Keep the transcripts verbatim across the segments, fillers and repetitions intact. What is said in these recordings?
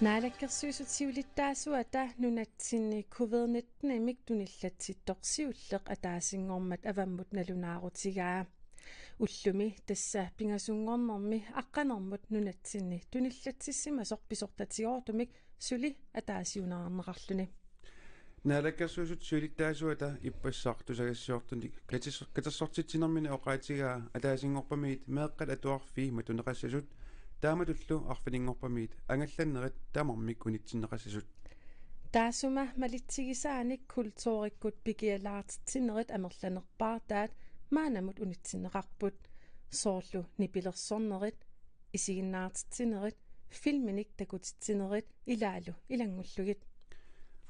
Naalakkersuisut siulittaasuata nunatsinni covid nitten-imik tunillatsittoq siulleq ataasinngormat avammut nalunaarutigaa. Ullumi tassa pingasunngornermi aqqanermut nunatsinni tunillatsissimasoq pisortatigoortumik suli ataasiunerarneqarluni. Naalakkersuisut siulittaasuata ippassaq tusagassiortunik katis-, katersortitsinermini oqaatigaa ataasinngorpamiit meeqqat atuarfii matuneqassasut taamatullu arfininngorpamiit angallannerit tamarmik unitsinneqassasut. Taassuma malitsigisaanik kulturikkut pikialaartitsinerit amerlanerpaartaat maannamut unitsinneqarput. Soorlu nipilersornerit, isiginnaartitsinerit, filminik takutitsinerit ilaalu ilanngullugit.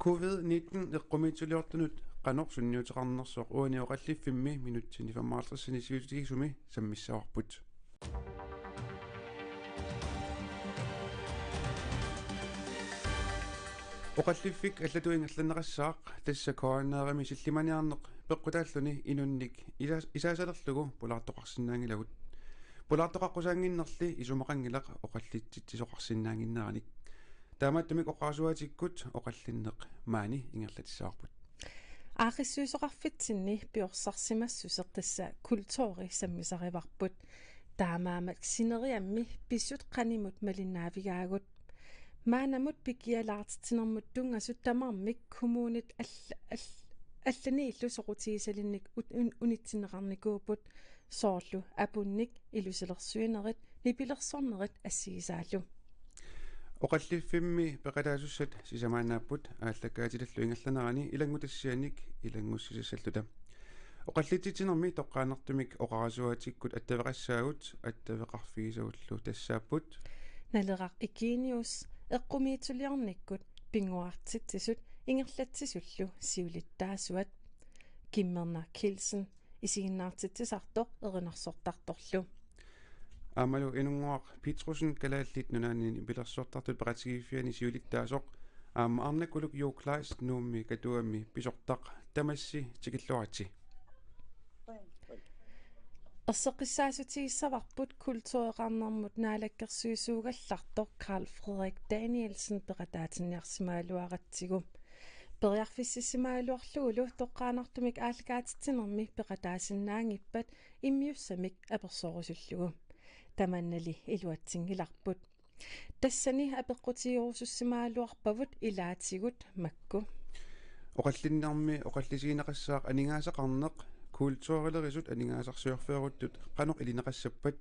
Covid nitten eqqumiitsuliortunut qanoq sunniuteqarnersoq uani oqalliffimmi minutsini femoghalvtredsini sivisutigisumi sammissavarput. Oqalliffik allatut ingerlanneqassaaq, tassa coronavirusimi sillimaniarneq peqqutaalluni inunnik isaas-, isaasalerlugu pulaartoqarsinnaanngilagut. Pulaartoqaqqusaannginnerli isumaqanngilaq oqallitsitsisoqarsinnaannginneranik. Taamaattumik oqarasuaatikkut oqallinneq maani ingerlatissavarput. Aaqqissuisoqarfitsinni piorsarsimassuseq tassa kulturi sammisarivarput. Taamaammat sineriammi pisut qanimut malinnaavigaagut. Maannamut pikialaartitsinermut tunngasut tamarmik kommunit all-, all-, allaniillu soqutigisalinnik ut-, un-, unitsinneqarnikuupput, soorlu apunnik, ilusilersuinerit, nipilersornerit assigisaallu. Oqalliffimmi peqataasussat sisamaannaapput, aallakaatitallu ingerlanerani ilanngutassianik ilanngussisassalluta. Oqallitsitsinermi toqqaannartumik oqarasuaatikkut attaveqassaagut, attaveqarfigisagullu tassaapput: Naleraq Eugenius, eqqumiitsuliornikkut pinnguartitsisut ingerlatsisullu siulittaasuat. Kimmerna Kielsen, isiginnaartitsisartoq erinarsortartorlu. Aammalu Inunnguaq Petrussen, Kalaallit Nunaanni nipilersortartut peqatigiiffianni siulittaasoq, aamma Arnakkuluk Jo Kleist, Nuummi Katuami pisortaq, tamassi tikilluaritsi. Erseqqissaatigissavarput kultureqarnermut naalakkersuisuugallartoq Karl Frederik Danielsen peqataatinniarsimagaluaratsigu. Periarfississimagaluarlugulu toqqaannartumik aallakaatitsinermi peqataasinnaanngippat immiussamik apersoorusullugu. Tamannali iluatsinngilarput. Tassani apeqqutigerusussimagaluarpavut ilaatigut makku: Oqallinnermi oqallisigineqassaaq aningaasaqarneq, kulturilerisut aningaasarsiorfiusuttut qanoq ilineqassappat,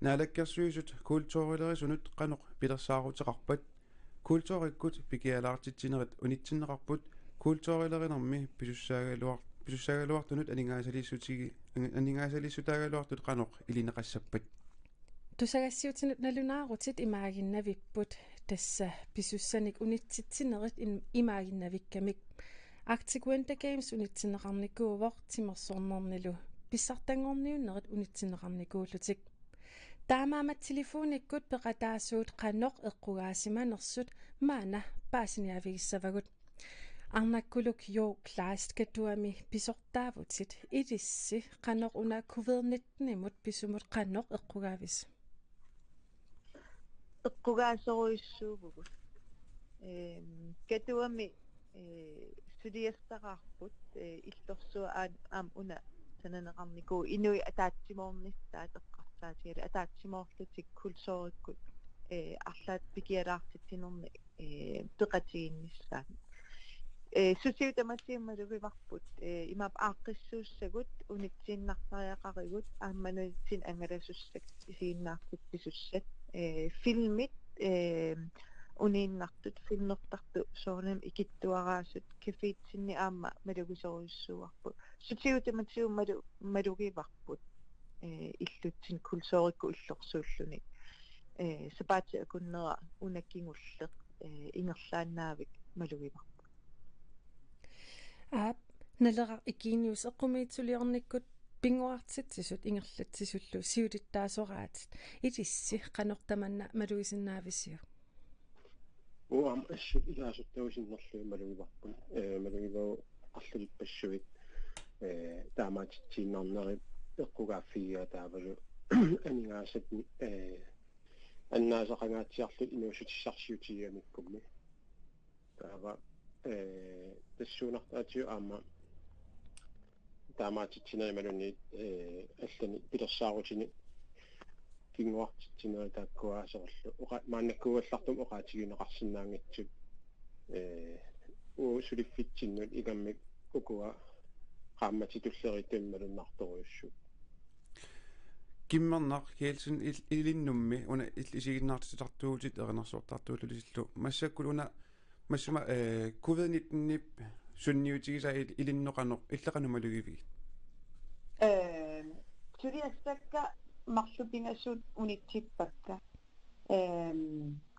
naalakkersuisut kulturilerisunut qanoq pilersaaruteqarpat, kulturikkut pikialaartitsinerit unitsinneqarput, kulturilerinermi pisussaagaluar-, pisussaagaluartunut aningaasaliissutigi-, aningaasaliissutaagaluartut qanoq ilineqassappat. Tusagassiutinut nalunaarutit imaaginnavipput, tassa pisussanik unitsitsinerit in-, imaaginnavikkamik. Arctic Winter Games unitsinneqarnikuuvoq, timersornernilu pissartanngorniunnerit unitsinneqarnikuullutik. Taamaammat telefonikkut peqataasugut qanoq eqqugaasimanersut maanna paasiniaavigissavagut. Arnakkuluk Jo Kleist, Katuami pisortaavutit, ilissi qanoq una covid nitten-imut pisumut qanoq eqqugaavisi? Eqqugaasorujussuuvugut. Ehm, Katuami, eh, suliassaqarput, eh, illorsuaq aa-, aamma una sananeqarnikuuvoq, inuit ataatsimoornissaat eqqarsaatigalugu, ataatsimoorlutik kulturikkut, eh, arlaat pikialaartitsinernik, eh, peqatigiinnissaat. Eh, sutigut tamatigut malugivarput, eh, imaappoq aaqqissuussagut unitsiinnartariaqarigut aamma nunatsinni angalasussat isiginnaartitsisussat, eh, filmit, eh, uniinnartut, filmertartut soorunami ikittuaraasut, cafétsinni aamma malugisorujussuuarput. Sutigut tamatigut malu-, malugivarput, eh, illutsinni kulturikkut illorsuulluni. Eh, sapaatip akunnera una kingulleq, eh, ingerlaannaavik malugivarput. Aap, Naleraq Eugenius, eqqumiitsuliornikkut pinnguartitsisut ingerlatsisullu siulittaasoraatit, ilissi qanoq tamanna malugisinnaavisiuk? Uanga assut ilaasortagut sinnerlugit malugivarput, eh, malugivagut arlalippassuit, eh, taamaatitsiinnarnerit eqqugaaffigigaat taavalu aningaasat, eh, annaasaqangaatsiarluta inuussutissarsiutigigamikkummi. Taava, ee, tassuunartaatigut aamma taamaatitsineq imaluunniit, ee, allanik pilersaarutinik kinguartitsinerit taakkua soorlu oqa-, maannakkut uagut allartumik oqaatigineqarsinnaanngitsut, ee, uagut suliffitsinnut ingammik ukua qaammatit tulleriiattut imaluunniit malunnartorujussuit. Kimmernaq Kielsen il-, ilinnummi una il-, isiginnaartitsisartuutit erinarsortartuullutillu. Massakkut una massuma, ee, covid nitten-ip sunniutigisaa il-, ilinnut qanoq, illit qanoq malugivigit? Ee, suliassakka marluk pingasut unitsippakka. Ee,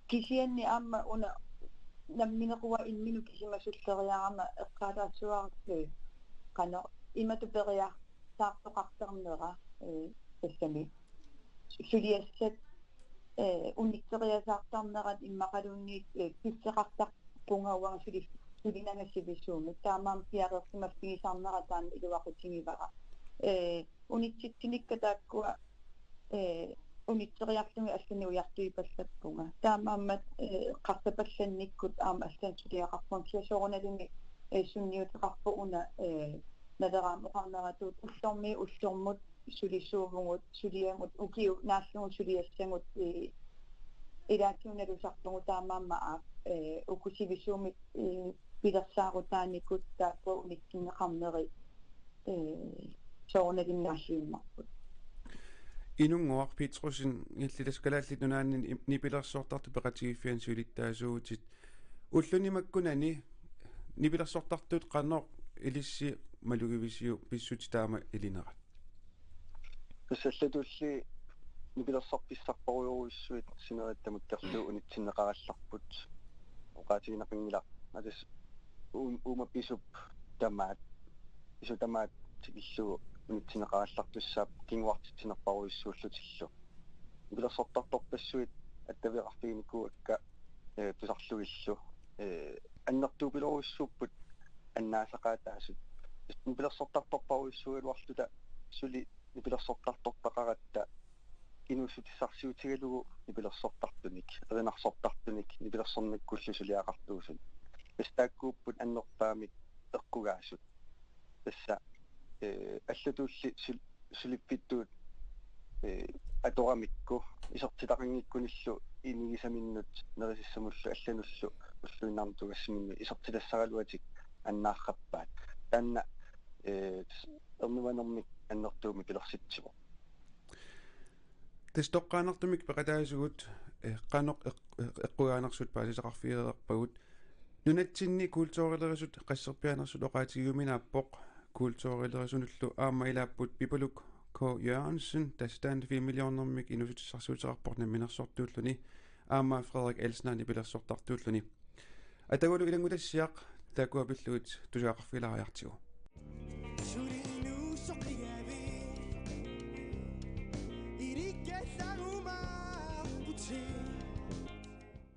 kisianni aamma una nammineq uanga imminut kisimasulleriarama eqqaalaassuarsi qanoq imatut periarsaartoqartarnera, ee, tassami suliassat, ee, unitseriasaartarnerat immaqaluunniit, ee, pisseqartarpunga uanga suli-, sulinanga sivisuumik. Taamaammat piareersimaffigisarnera taanna iluaqutigivara. Ee, unitsitsinikka taakkua, ee, unitseriarlugit allanik ujartuipallappunga. Taamaammat, ee, eqqarsapallannikkut aamma allanut suliaqarpunga, kisianni soorunalimi, ee, sunniuteqarpoq una, ee, Naleraq aamma oqarneratut ullormiit ullormut sulisuuvugut, suliagut, ukiut naallugu suliassagut, ee, ilaatigut nalusarpugut, taamaammat aap, ee, uku sivisuumik, ee, pilersaarutaannikut taakkua unitsinneqarneri, ee, soorunalimi naalliunnarput. Inunnguaq Petrussen, illit tassa Kalaallit Nunaanni nipilersortartut peqatigiiffianni siulittaasuuvutit. Ulluni makkunani nipilersortartut qanoq ilissi malugivisiuk pissutsit taama ilinerat? Tassa allatulli nipilersorpissarpassuarujussuit sinerit tamakkerlugu unitsinneqarallarput. Oqaatigineqanngilaq. Atas uum-, uuma pisup tamaat, pisut tamaat tikillugu unitsinneqarallartussaapput kinguartitsinerpassuarujussuullutillu. Nipilersortartorpassuit attaveqarfiginikuuakka, ee, tusarlugillu, ee, annertuupilorujussuupput annaasaqaataasut. Nipilersortartorpassuarujussuugaluarluta suli nipilersortartortaqaratta inuussutissarsiutigalugu nipilersortartunik, erinarsortartunik, nipilersornikkullu suliaqartuusut. Tassa taakkuupput annerpaamik eqqugaasut. Tassa, ee, allatulli sul-, suliffittut, ee, atoramikku isertitaqanngikkunillu inigisaminnut nerisassamullu allanullu ulluinnarni tugassaminnut isertitassaraluatik annaarrappaat. Taanna, ee, ernumanermik annertuumik pilersitsivoq. Tassa toqqaannartumik peqataasugut, ee, qanoq eq-, eq-, eqqugaanersut paasisaqarfigereerpagut. Nunatsinni kulturilerisut qasserpiaanersut oqaatigiuminaappoq, kulturilerisunullu aamma ilaapput Pipaluk K. Jørgensen, tassa taanna filmiliornermik inuussutissarsiuteqarpoq namminersortuulluni, aamma Frederik Elsner nipilersortartuulluni. Atagulu ilanngutassiaq taakkua pillugit tusagaqarfigilaariartigu.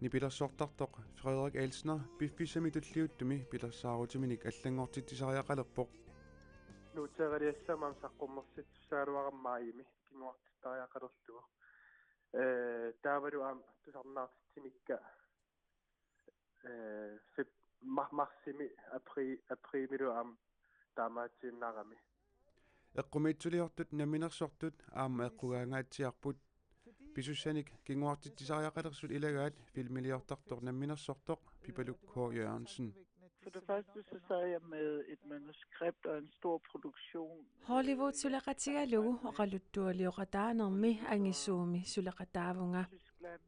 Nipilersortartoq Frederik Elsner piffissami tulliuttumi pilersaarutiminik allanngortitsisariaqalerpoq. Nuutseriassama saqqummersittussagaluarama maajimi kinguartittariaqalerlugu. Ee, taavalu aamma tusarnaartitsimikka, ee, feb-, ma-, marsimi apri-, aprilimilu aamma taamaatsiinnarami. Eqqumiitsuliortut namminersortut aamma eqqugaangaatsiarput. Pisussanik kinguartitsisariaqalersut ilagaat filmiliortartoq namminersortoq Pipaluk K. Jørgensen. For det første så sad jeg med et manuskript og en stor produktion. Hollywood suleqatigalugu oqaluttualioqataanermi angisuumi suleqataavunga.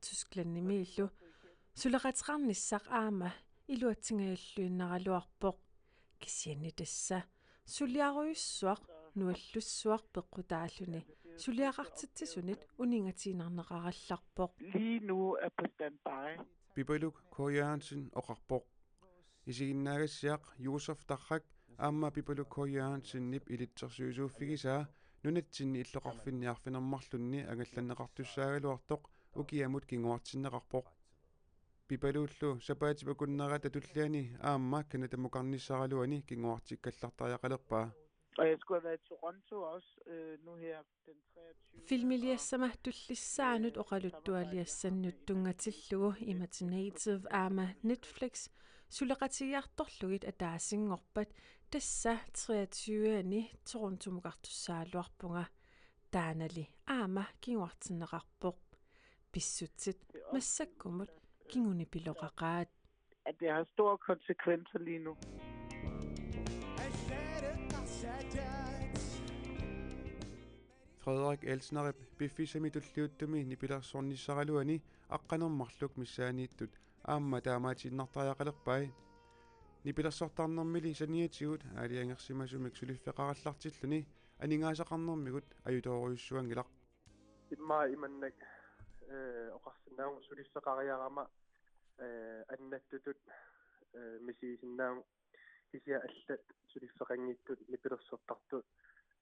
Tysklandimiillu suleqateqarnissaq aamma iluatsingajalluinnaraluarpoq. Kisianni tassa suliarujussuaq nuallussuaq peqqutaalluni suliaqartitsisunit uningatiinnarneqarallarpoq. Lige nu er på standby. Pipaluk K. Jørgensen oqarpoq. Isiginnaagassiaq Josef Tarrak aamma Pipaluk K. Jørgensenip ilitsersuisuuffigisaa nunatsinni illoqarfinni arfineq-marlunni angallanneqartussaagaluartoq ukiamut kinguartinneqarpoq. Pipalullu sapaatip akunnerata tulliani aamma Canadamukarnissaraluani kinguartikkallartariaqalerpaa. Og jeg skulle have været i Toronto også, øh, nu her den treogtyvende. Filmiliassama tullissaanut oqaluttualiassannut tunngatillugu Imaginative aamma Netflix suleqatigiartorlugit ataasinngorpat tassa treogtyve-ani Torontomukartussagaluarpunga. Taannali aamma kinguartinneqarpoq. Pissutsit massakkumut kingunipiloqaqaat. At det har store konsekvenser lige nu. Frederik Elsnerip piffissami tulliuttumi nipilersornissaraluani aqqaneq-marluk missaaniittut aamma taamaatiinnartariaqalerpai. Nipilersortarnermili saniatigut aalajangersimasumik suliffeqarallartilluni aningaasaqarnermigut ajutoorujussuanngilaq. Immaqa imannak, øh, oqarsinnaavugut suliffeqariarama, øh, annattutut, øh, misigisinnaavugut, kisianni allat suliffeqanngitsut nipilersortartut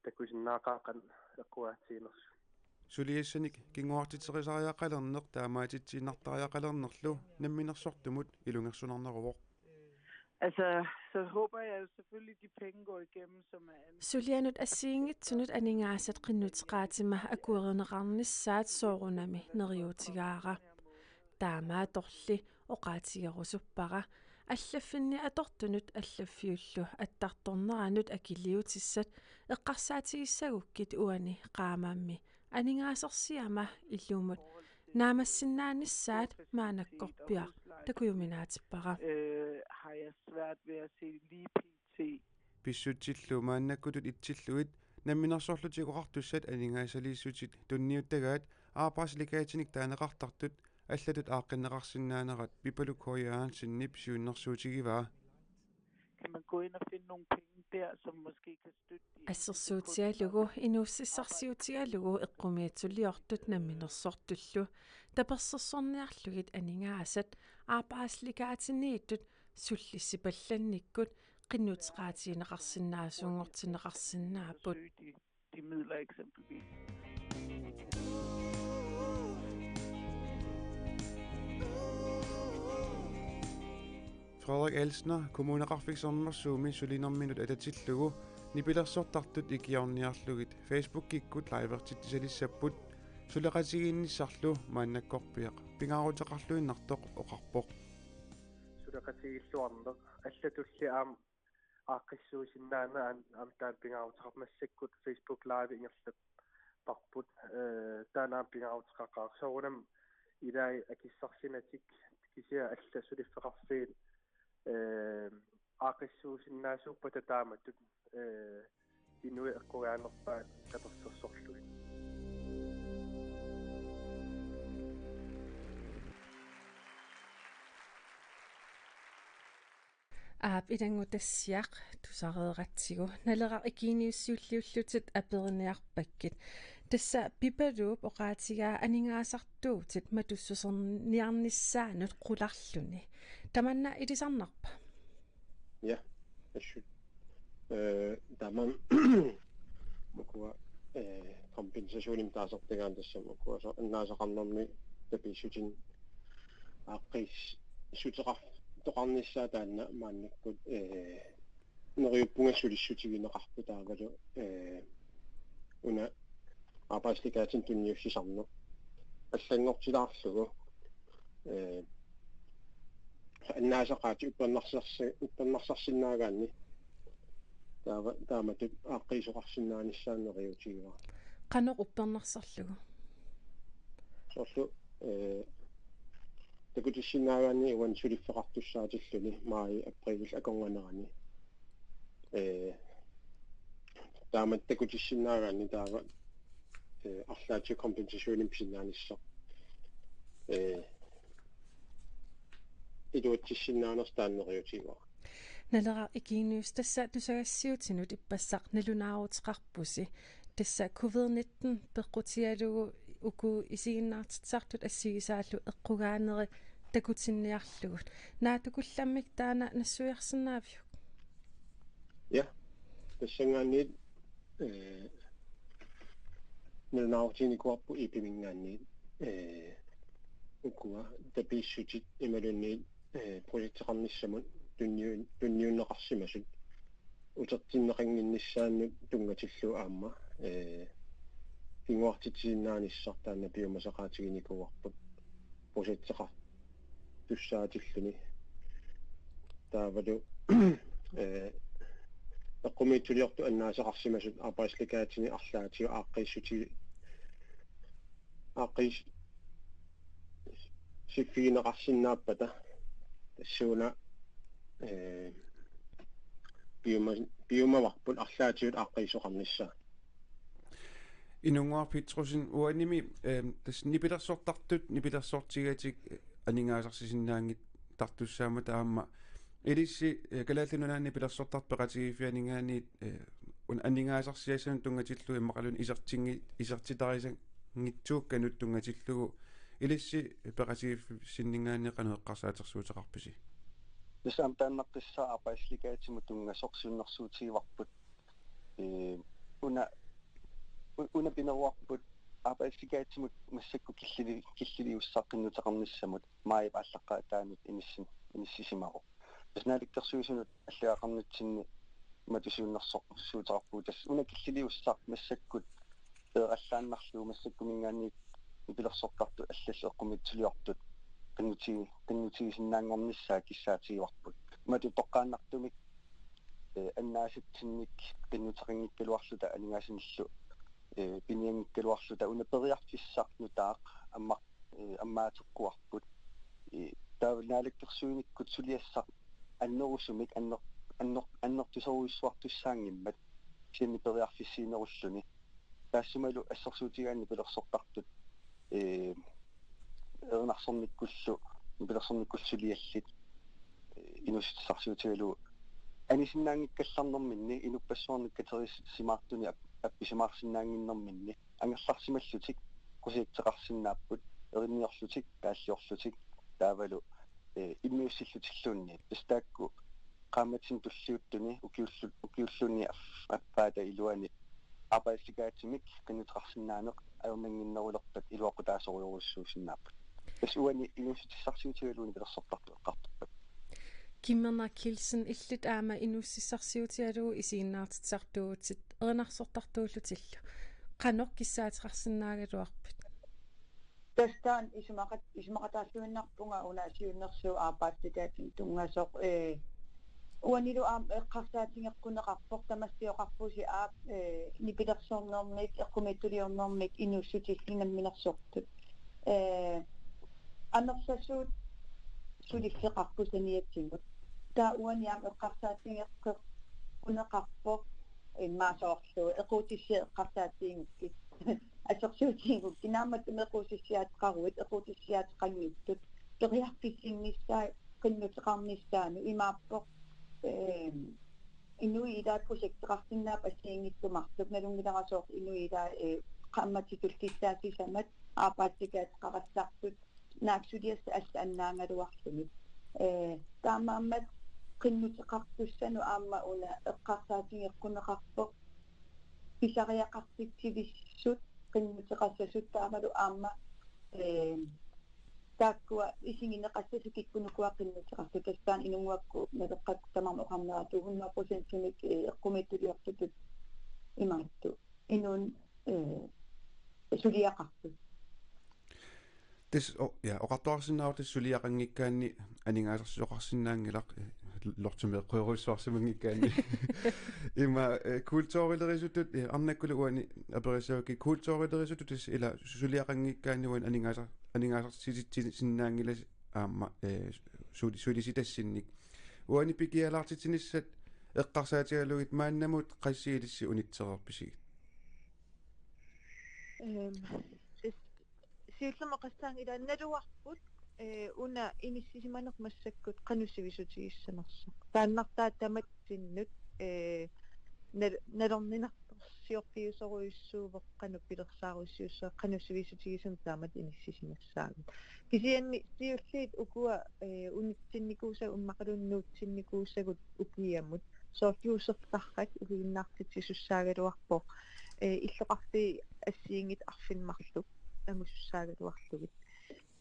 takusinnaaqaat qanoq eqqugaatiginersut. Suliassanik kinguartiterisariaqalerneq taamaatitsiinnartariaqalernerlu namminersortumut ilungersunarneruvoq. Altså, så håber jeg jo selvfølgelig, de penge går igennem, som er an- Sulianut assigiinngitsunut aningaasat qinnuteqaatima akuerineqarnissaat soorunami neriuutigaara. Taamaattorli oqaatigerusuppara allaffinni atortunut allaffiullu attartorneranut akiliutissat eqqarsaatigissagukkit uani qaamammi aningaasersiama ilumut naammassinnaanissaat maannakkorpiaq takujuminaatippara. Øh, har jeg svært ved at se lige pt. Pissutsillu maannakkutut itsillugit namminersorlutik oqartussat aningaasaliissutit tunniuttagaat Arbejdslegatienik taaneqartartut allatut aaqqinneqarsinnaanerat Pipaluk K. Jørgensenip siunnersuutigivaa. Kan man gå ind og finde nogle penge der, som måske kan støtte de Assersuutigalugu inuussutissarsiutigalugu eqqumiitsuliortut namminersortullu tapersersorniarlugit aningaasat Arbejdslegatiniittut sullissipallannikkut qinnuteqaatigineqarsinnaasuunngortinneqarsinnaapput. Søge de, de midler eksempelvis. Frederik Elsner Kommuneqarfik Sermersuumi sulinerminut atatillugu nipilersortartut ikiorniarlugit Facebookikkut livertitsisalissapput suleqatigiinnissarlu maannakkorpiaq pingaaruteqarluinnartoq oqarpoq. Suleqatigiilluarneq allatulli aamma aaqqissuussinnaaneq aamma taanna pingaaruteqarpoq, massakkut Facebook Live ingerlapparput, øh, taanna aamma pingaaruteqaqaaq soorunami ilai akissarsimatik kisianni allat suliffeqarfiit, øh, aaqqissuussinnaasuuppata taamatut, øh, inuit eqqugaanerpaat tapersersorlugit. Aap, ilanngutassiaq tusareeratsigu. Naleraq ikiinniussiulliullutit aperiniarpakkit. Tassa Pipaluup oqaatigaa aningaasartuutit matussuserniarnissaannut qularluni. Tamanna ilisarnarpa? Ja, assut. Øh, tamanna ukua, øh, kompensationimik taasartagaat tassa ukua soorlu annaasaqarnermi tapiissutinik aaqqiissuteqarnissaa taanna maannakkut, øh, neriuppunga sulissutigineqarpoq taavalu, øh, una Arbejdslegatini tunniussisarneq allanngortilaarlugu, øh, annaasaqaatit uppernarsarsi-, uppernarsarsinnaagaanni taava taamatut aaqqiisoqarsinnaanissaanut neriuutigivara. Qanoq uppernarsarlugu? Soorlu, øh, takutissinnaagaanni uani suliffeqartussaatilluni maajip apriilip akornannerani. Øh, taamatut takutissinnaagaanni taava, øh, arlaatigut kompensationimik pisinnaanissaq, øh, iluatsissinnaanersoq taanna neriuutigivara. Naleraq ikiinniussaq, tassa tusagassiuutinut ippassaq nalunaaruteqarpusi. Tassa covid nitten peqqutigalugu uku isiginnaartitsisartut assigisaallu eqqugaaneri takutinniarlugu. Naatukullammik taanna nassuiarsinnaaviuk? Ja, tassanngaanniit, øh, nalunaarutiginikuuarput Ipiminngaanniit, øh, ukua tapiissutit imaluunniit, øh, projekteqarnissamut tunniu-, tunniunneqarsimasut. utertinneqannginnissaannut tunngatillugu aamma, ee, kinguartitsisinnaanissaq taanna piumasaqaatiginikuuarput projekteqartussaatilluni. Taavalu, ee, eqqumiitsuliortut annaasaqarsimasut Arbejdslegatini arlaatigut aaqqiissuti-, aaqqiis-, siffigineqarsinnaappata tassuuna, ee, piuma-, piumavarput arlaatigut aaqqiisoqarnissaa. Inunnguaq Petrussen, uanimi, ehm, tassa nipilersortartut, nipilersortigigatik, eh, aningaasarsisinnaaginnartussaammata aamma ilissi, eh, Kalaallit Nunaanni nipilersortartut peqatigiiffianinngaanniit, eh, una aningaasarsiassanut tunngatillugu immaqaluunniit isertingi-, isertitarisanngitsuukkanut tunngatillugu ilissi peqatigiiffinninngaanniit qanoq eqqarsaatersuuteqarpisi? Tassa aamma taannaqqissaaq Arbejdslegatimut tunngasoq siunnersuutigivarput. Ee, una, u-, una pineruarput Arbejdslegatimut massakkut killili-, killiliussaq qinnuteqarnissamut maajip aallaqqaataanut inissin-, inissisimavoq. Tassa Naalakkersuisunut allagaqarnitsinni matut siunnersorsuuteqarpugut, tassa una killiliussaq massakkut peerallaannarlugu massakkuminngaanniit nipilersortartut allallu eqqumiitsuliortut qinnuti-, qinnutigisinnaanngornissaat kissaatigivarput. Matut toqqaannartumik, eh, annaasatsinnik qinnuteqanngikkaluarluta aningaasanillu, eh, pinianngikkaluarluta una periarfissaq nutaaq amma-, eh, ammaateqquarput. Eh, taava naalakkersuinikkut suliassaq annerusumik anner-, anner-, annertusorujussuartussaanngimmat kisianni periarfissiinerulluni. Taassumalu assersuutigaanni nipilersortartut, ee, erinarsornikkullu, nipilersornikkullu suliallit, ee, inuussutissarsiutigalugu anisinnaanngikkallarnerminni, inuppassuarnit katerisimaartunik ap-, appisimaarsinnaannginnerminni angerlarsimallutik projekteqarsinnaapput, erinniorlutik, taalliorlutik, taavalu, ee, immiussillutilluunniit. Tassa taakku qaammatini tulliuttuni ukiullu-, ukiulluunniit af-, affaata iluani Arbejdslegatimik qinnuteqarsinnaaneq ajornannginnerulerpat iluaqutaasorujussuusinnaapput. Tassa uani inuussutissarsiutigalugu nipilersortartut eqqartorput. Kimmernaq Kielsen, illit aamma inuussutissarsiutigalugu isiginnaartitsisartuuvutit erinarsortartuullutillu. Qanoq kissaateqarsinnaagaluarpit? Tassa taanna isumaqat-, isumaqataalluinnarpunga una siunnersuut Arbejdslegatini tunngasoq, ee, uanilu aamma eqqarsaatigeqquneqarpoq, tamassioqarpusi aap, ee, nipilersornermik, eqqumiitsuliornermik inuussutillit namminersortut. Ee, amerlasuut suliffeqarput saniatigumut. Taava uani aamma eqqarsaatigeqquneqarpoq, immaqa soorlu equutissiat eqqarsaatigigakkit. Assersuutigalugu kinaammat equutissiaateqaruit, equutissiaateqanngitsut, periarfissinnissaa qinnuteqarnissaanut imaappoq, eem, inuit ilaat projekteqarsinnaapput assigiinngitsut marluk, nalunngilara soorlu inuit ilaat, ee, qaammatitut kissaassisamat, Arbejdslegateqarassartut, naak suliassat allat annaagaluarlugit. Ee, taamaammat qinnuteqartussanut aamma una eqqarsaatigeqquneqarpoq, pisariaqartitsivissut qinnuteqassasut taavalu aamma, ee, taakkua isigineqassasut kikkunuku qinnuteqassasut, tassa taanna inunnguakkut Naleqqakkut tamarmik oqarneratut hundrede procentimik, ee, eqqumiitsuliortutut imaattoq inunnut, ee, suliaqartut. Tassa o-, ja, oqartoqarsinnaavoq tassa suliaqanngikkaanni aningaasarsisoqarsinnaanngilaq, eh, lortimeeqqujorujussuarsimanngikkaanni. Ima, eh, kulturilerisutut, eh, arnakkullu uani aperissavakkit, kulturilerisutut tassa ila suliaqanngikkaanni uani aningaasar-, aningaasarsitsisinnaanngilasi aamma, eh, suli-, sulisitassinnik. Uani pikialaartitsinissat eqqarsaatigalugit maannamut qassit ilissi unitsereerpisigit? Ehm, sis-, siullermik oqassaanga ila naluarput, eh, una inissisimaneq massakkut qanoq sivisutigissanersoq. Taannartaa tamatsinnut, eh, nal-, nalorninartorsiorfiusorujussuuvoq qanoq pilersaarusiussasoq, qanoq sivisutigisanut taamatut inissisimassaagut. Kisianni siulliit ukua, eh, unitsinnikuusagut immaqaluunniit nuutsinnikuusagut ukiamut. Soorlu Juusertarrak ukiinnartitsisussaagaluarpoq. Eh, illoqarfiit assigiinngitsut arfineq-marluk angusussaagaluarlugit.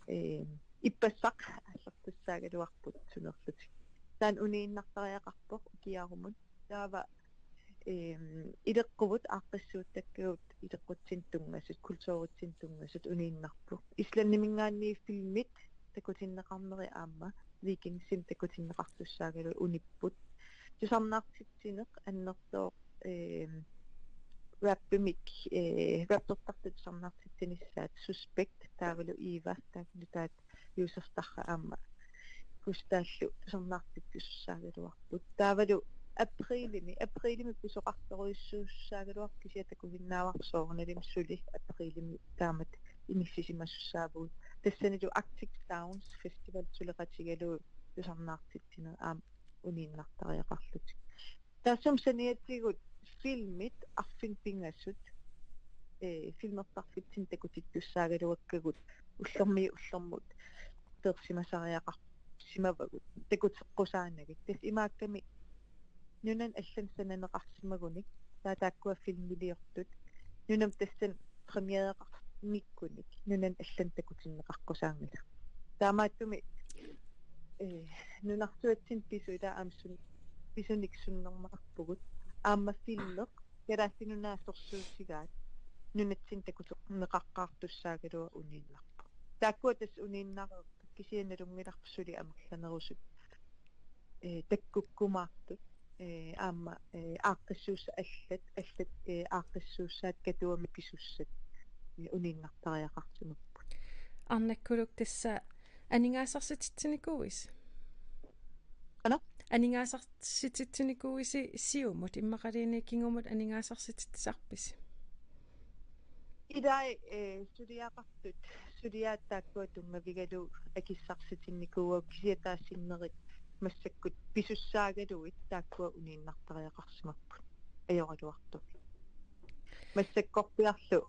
Eh, ippassaq aallertussaagaluarput sunerlutik. Taanna uniinnartariaqarpoq ukiarumut. Taava Ehm, ileqquvut aaqqissuuttakkagut ileqqutsinnut tunngasut, kulturitsinnut tunngasut uniinnarput. Islandiminngaanniit filmit takutinneqarneri aamma Vikingsimik takutinneqartussaagaluit unipput. Tusarnaartitsineq annertooq, ehm, rappimik, eh, rappertartut tusarnaartitsinissaat Suspekt, taavalu Eva, taavalu taat Josef Tarrak aamma Gustaallu tusarnaartittussaagaluarput. Taavalu aprilimi, aprilimi pisoqartorujussuussaagaluarpoq, kisianni takusinnaavarput soorunalimi suli aprilimi taamatut inissisimasussaavugut. Tassanilu Arctic Sounds Festival suleqatigalugu tusarnaartitsineq aamma uniinnartariaqarlutik. Taassuma saniatigut filmit arfineq-pingasut, eh, filmertarfitsinnut takutittussaagaluakkagut ullormiit ullormut peersimasariaqarsimavagut, takuteqqusaanagit. Tassa imaakkami nunanut allanut sananeqarsimagunik, taava taakkua filmiliortut, nunamut tassani premiereqarnikkunik, nunanut allanut takutinneqaqqusaanngilaq. Taamaattumik, eh, nunarsuatsinni pisut ilaa aamma sun-, pisunik sunnerneqarpugut. Aamma filmeq Kalaallit Nunaat sorsuutigaat nunatsinni takutinneqaqqaartussaagaluaq uniinnarpoq. Taakkua tassa uniinnareerput, kisianni nalunngilarput suli amerlanerusut, eh, takkukkumaartut, eh, aamma, eh, aaqqissuussat allat, allat, eh, aaqqissuussaat Katuami pisussat, eh, uniinnartariaqarsimapput. Arnakkuluk tassa aningaasarsititsinikuuisi? Qanoq? Aningaasarsititsinikuuisi Siumut, immaqaluunniit kingumut aningaasarsititsisarpisi? Ilai, eh, suliaqartut, suliaat taakkua tunngavigalugu akissarsitinnikuuagut, kisianni taava sinnerit massakkut pisussaagaluit taakkua uniinnartariaqarsimapput ajoraluartumik. Massakkorpiarlu,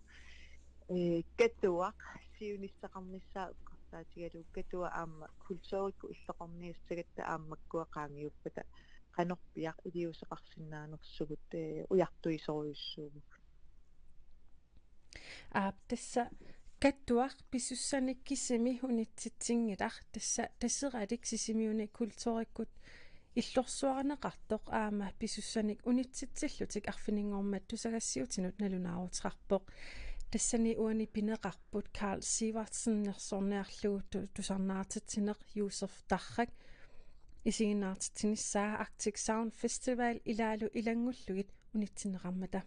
eh, Katuaq siunissaqarnissaa eqqarsaatigalugu, Katuaq aamma kulturikkut illoqarniassagatta aamma makkua qaangiuppata qanorpiaq iliuuseqarsinnaanersugut, eh, ujartuisorujussuuvugut. Aap, tassa Katuaq pisussanik kisimi unitsitsinngilaq, tassa Taseralik Sisimiuni kulturikkut illorsuarneqartoq aamma pisussanik unitsitsillutik arfininngormat tusagassiuutinut nalunaaruteqarpoq. Tassani uani pineqarput Karl Sivertsen nersorniarlugu tu-, tusarnaartitsineq Josef Tarrak, isiginnaartitsinissaa Arctic Sound Festival ilaalu ilanngullugit unitsinneqarmata.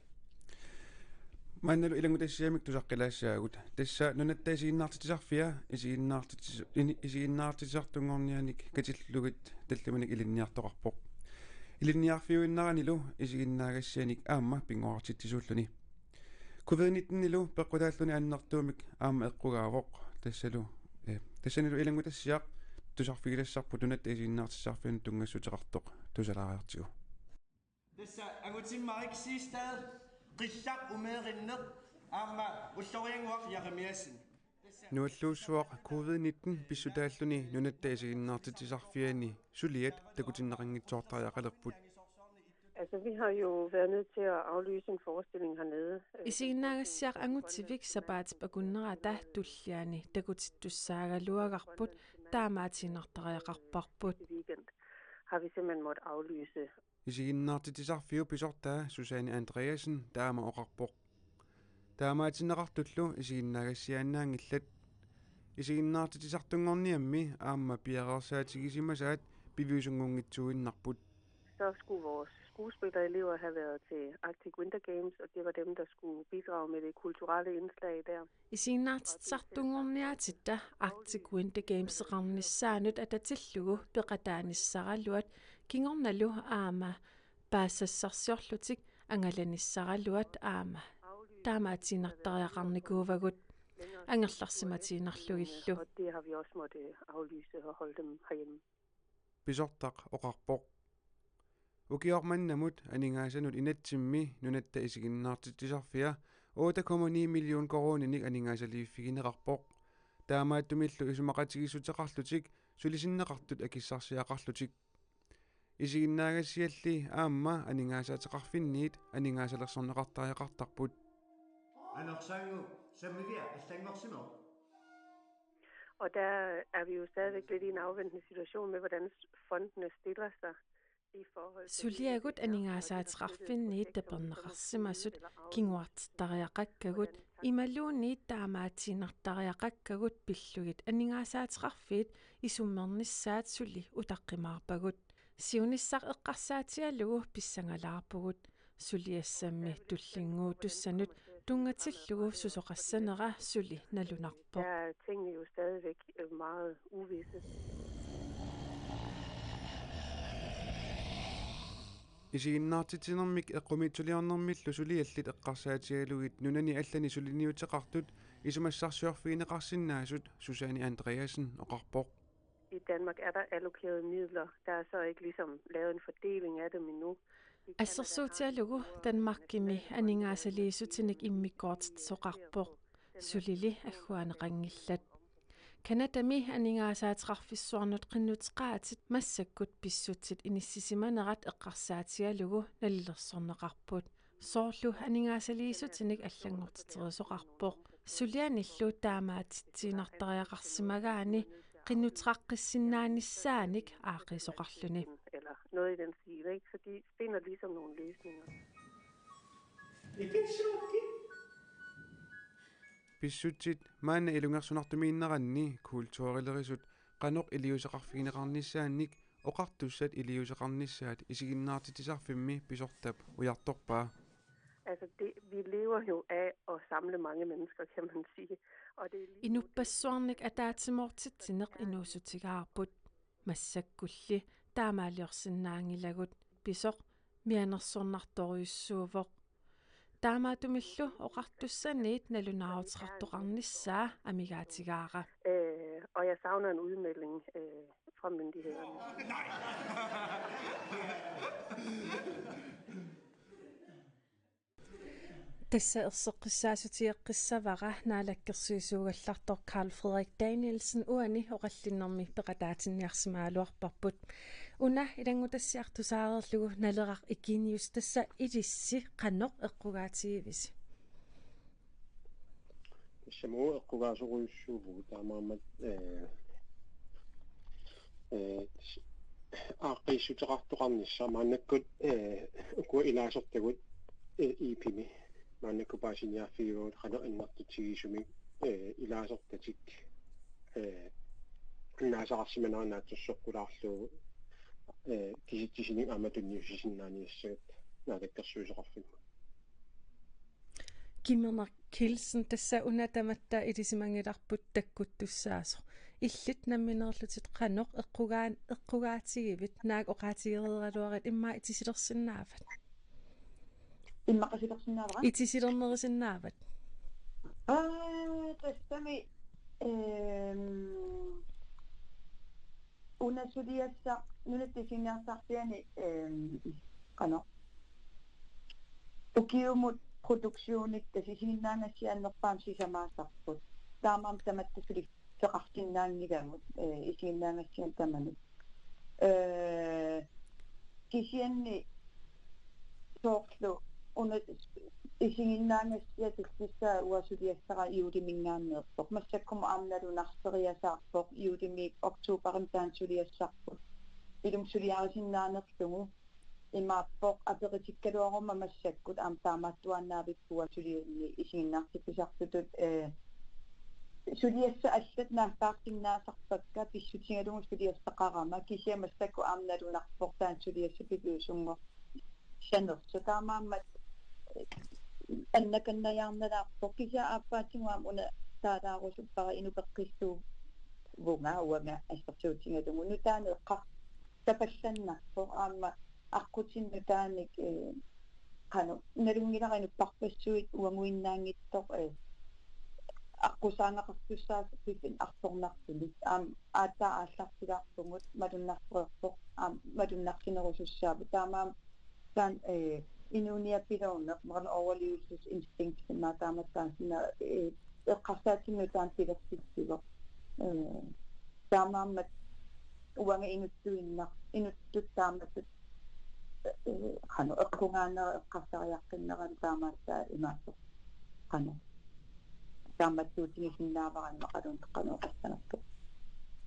Maannalu ilanngutassiamik tusaqqilaassaagut. Tassa Nunatta Isiginnaartitsisarfia isiginnaartitsis-, ini-, isiginnaartitsisartunngornianik katillugit tallimanik ilinniartoqarpoq. Ilinniarfiuinnaranilu isiginnaagassianik aamma pinnguartitsisuulluni. Covid nitten-ilu peqqutaalluni annertuumik aamma eqqugaavoq. Tassalu, eh, tassanilu ilanngutassiaq tusarfigilassarput Nunatta Isiginnaartitsisarfianut tunngassuteqartoq, tusalaariartigu. Tassa Angutimmarik Siegstad, Qillaq Umeerinneq, aamma Ulloriannguaq Jeremiassen. Nualluussuaq covid nitten pissutaalluni Nunatta Isiginnaartitsisarfiani suliat takutinneqanngitsoortariaqalerput. Altså, vi har jo været nødt til at aflyse en forestilling hernede. Øh, Isiginnaagassiaq Angutivik sapaatip akunnerata tulliani takutittussaagaluagarput, taamaatiinnartariaqarparput. I weekend har vi simpelthen måttet aflyse. Isiginnaartitsisarfiup pisortaa Susanne Andreasen taama oqarpoq. Taamaatinneqartullu isiginnaagassiaannaanngillat. Isiginnaartitsisartunngorniammi aamma piareersaatigisimasaat piviusunngunngitsuuinnarput. Så skulle vores skuespillerelever have været til Arctic Winter Games, og det var dem, der skulle bidrage med det kulturelle indslag der. Isiginnaartitsisartunngorniaatitta Arctic Winter Gameseqarnissaanut atatillugu peqataanissaraluat kingornalu aamma paassassarsiorlutik angalanissaraluat aamma taamaatiinnartariaqarnikuuvagut angerlarsimatiinnarlugillu. Og det har vi også måttet aflyse og holde dem herhjemme. Pisortaq oqarpoq. Ukioq mannamut aningaasanut inatsimmi Nunatta Isiginnaartitsisarfia otte komma ni million koruuninik aningaasaliiffigineqarpoq. Taamaattumillu isumaqatigiissuteqarlutik sulisinneqartut akissarsiaqarlutik. Isiginnaagassialli aamma aningaasaateqarfinniit aningaasalersorneqartariaqartarput. Anorsaangu sammivia allanngorsimavoq. Og der er vi jo stadigvæk lidt i en afventende situation med, hvordan fondene stiller sig. Suliagut aningaasaateqarfinniit taperneqarsimasut kinguartittariaqakkagut imaluunniit taamaatiinnartariaqakkagut pillugit aningaasaateqarfiit isummernissaat suli utaqqimaarpagut. Siunissaq eqqarsaatigalugu pissangalaarpugut. Suliassammi tullinnguuttussanut tunngatillugu susoqassanera suli nalunarpoq. Der er tingene jo stadigvæk, øh, meget uvisse. Isiginnaartitsinermik eqqumiitsuliornermillu suliallit eqqarsaatigalugit nunani allani suliniuteqartut isumassarsiorfigineqarsinnaasut Susanne Andreasen oqarpoq. I Danmark er der allokerede midler. Der er så ikke ligesom lavet en fordeling af dem endnu. Assersuutigalugu Danmarkimi aningaasaliissutinik immikkoortitsoqarpoq. Sulili agguaanneqanngillat. Canadami aningaasaateqarfissuarnut qinnuteqaatit massakkut pissutsit inissisimanerat eqqarsaatigalugu nalilersorneqarput. Soorlu aningaasaliissutinik allanngortiterisoqarpoq. Sulianillu taamaatitsiinnartariaqarsimagaanni qinnuteqaqqissinnaanissaannik aaqqiisoqarluni. Eller noget i den stil, ikke? Så de finder ligesom nogle løsninger. Pissutsit maanna ilungersunartumiinneranni kulturilerisut qanoq iliuuseqarfigineqarnissaannik oqartussat iliuuseqarnissaat isiginnaartitsisarfimmi pisortap ujartorpaa. Altså, det, vi lever jo af at samle mange mennesker, kan man sige. Og det er lige nu, det Inuppassuarnik ataatsimoortitsineq inuussutigaarput. Massakkulli taamaaliorsinnaanngilagut, pisoq mianersornartorujussuuvoq. Taamaattumillu oqartussaniit nalunaaruteqartoqarnissaa amigaatigaara. Øh, og jeg savner en udmelding, øh, fra myndighederne. Tassa erseqqissaassuteqqissavara naalakkersuisuugallartoq Carl Frederik Danielsen, uani oqallinnermi peqataatinniarsimagaluarparput. Una ilanngutassiaq tusaareerlugu Naleraq Eugenius, tassa ilissi qanoq eqqugaatigivisi? Tassa uagut eqqugaasorujussuuvugut taamaammat, eh, eh, s-, aaqqiissuteqartoqarnissaq maannakkut, eh, ukua ilaasortagut, eh, E P-mi. Maannakkut paasiniarfigaarput qanoq annertutigisumik, eh, ilaasortatik, eh, annaasaqarsimanerat naatsorsoqqulaarlugu, eh, kisitsisinik aamma tunniussisinnaaniassagut naalakkersuisoqarfimmut. Kimernak Kielsen, tassa una tamatta ilisimanngilarput takkuttussaasoq. Illit nammineerlutit qanoq eqqugaan-, eqqugaatigivit, naak oqaatigereeraluarit immaqa itisilersinnaavat? Immaqa itisilersinnaavara? Itisilernerisinnaavat. Aa, tassami, ehm, una suliassaq, nunatsinni isiginiartarfiani, ehm, qanoq. Ukiumut produktionit tassa isiginnaagassiat annerpaamik sisamaasarput. Taamaammat tamatta suli peqarsinnaanngilagut, eh, isiginnaagassiat tamanut. Eh, kisianni soorlu una isiginnaagassiaq tullissaa uanga suliassara juuliminngaanneerpoq. Massakkumut aamma nalunarseriasaarpoq, juulimi oktoberimi taanna suliassarput. Ilumut suliarisinnaanerlugu. Imaappoq aperitikkaluaruma massakkut aamma taamaattuaannaavipput sulianni isiginnaartitsisartutut, eh, suliassat allat naaggaarsinnaasarpakka pissutigalugu suliassaqarama, kisianni massakkut aamma nalunarpoq taanna suliassaq piviusunngorsanersoq. Taamaammat, eh, annakannajaarnalaarpoq, kisianni aappaatigut aamma una taalaarusuppara inupeqqissuup vunga uanga assersuutigalugu nutaanik eqqarsapallannarpoq aamma aqqutinik nutaanik, eh, qanoq nalunngilara inuppassuit uaguinnaanngitsoq, eh, aqqusaagaqartussaasoq piffissami artornartumik aamma aatsaat aallartilaarpugut malunnartoreerpoq aamma malunnarsinerusussaavugut taamaammat taanna, eh, inuuniappiloorneq, maanna overlevelsesinstinkt, immaqa taamatut taanna, eh, eqqarsaatigalugu taanna pilersitsivoq. Eh, taamaammat uanga inuttuinnaq, inuttut taamatut, eh, qanoq eqqugaanera eqqarsariaqqinnerani taamaattoq imaattoq. Qanoq. Taamaattuutigisinnaavara immaqaluunniit qanoq oqassanerpoq.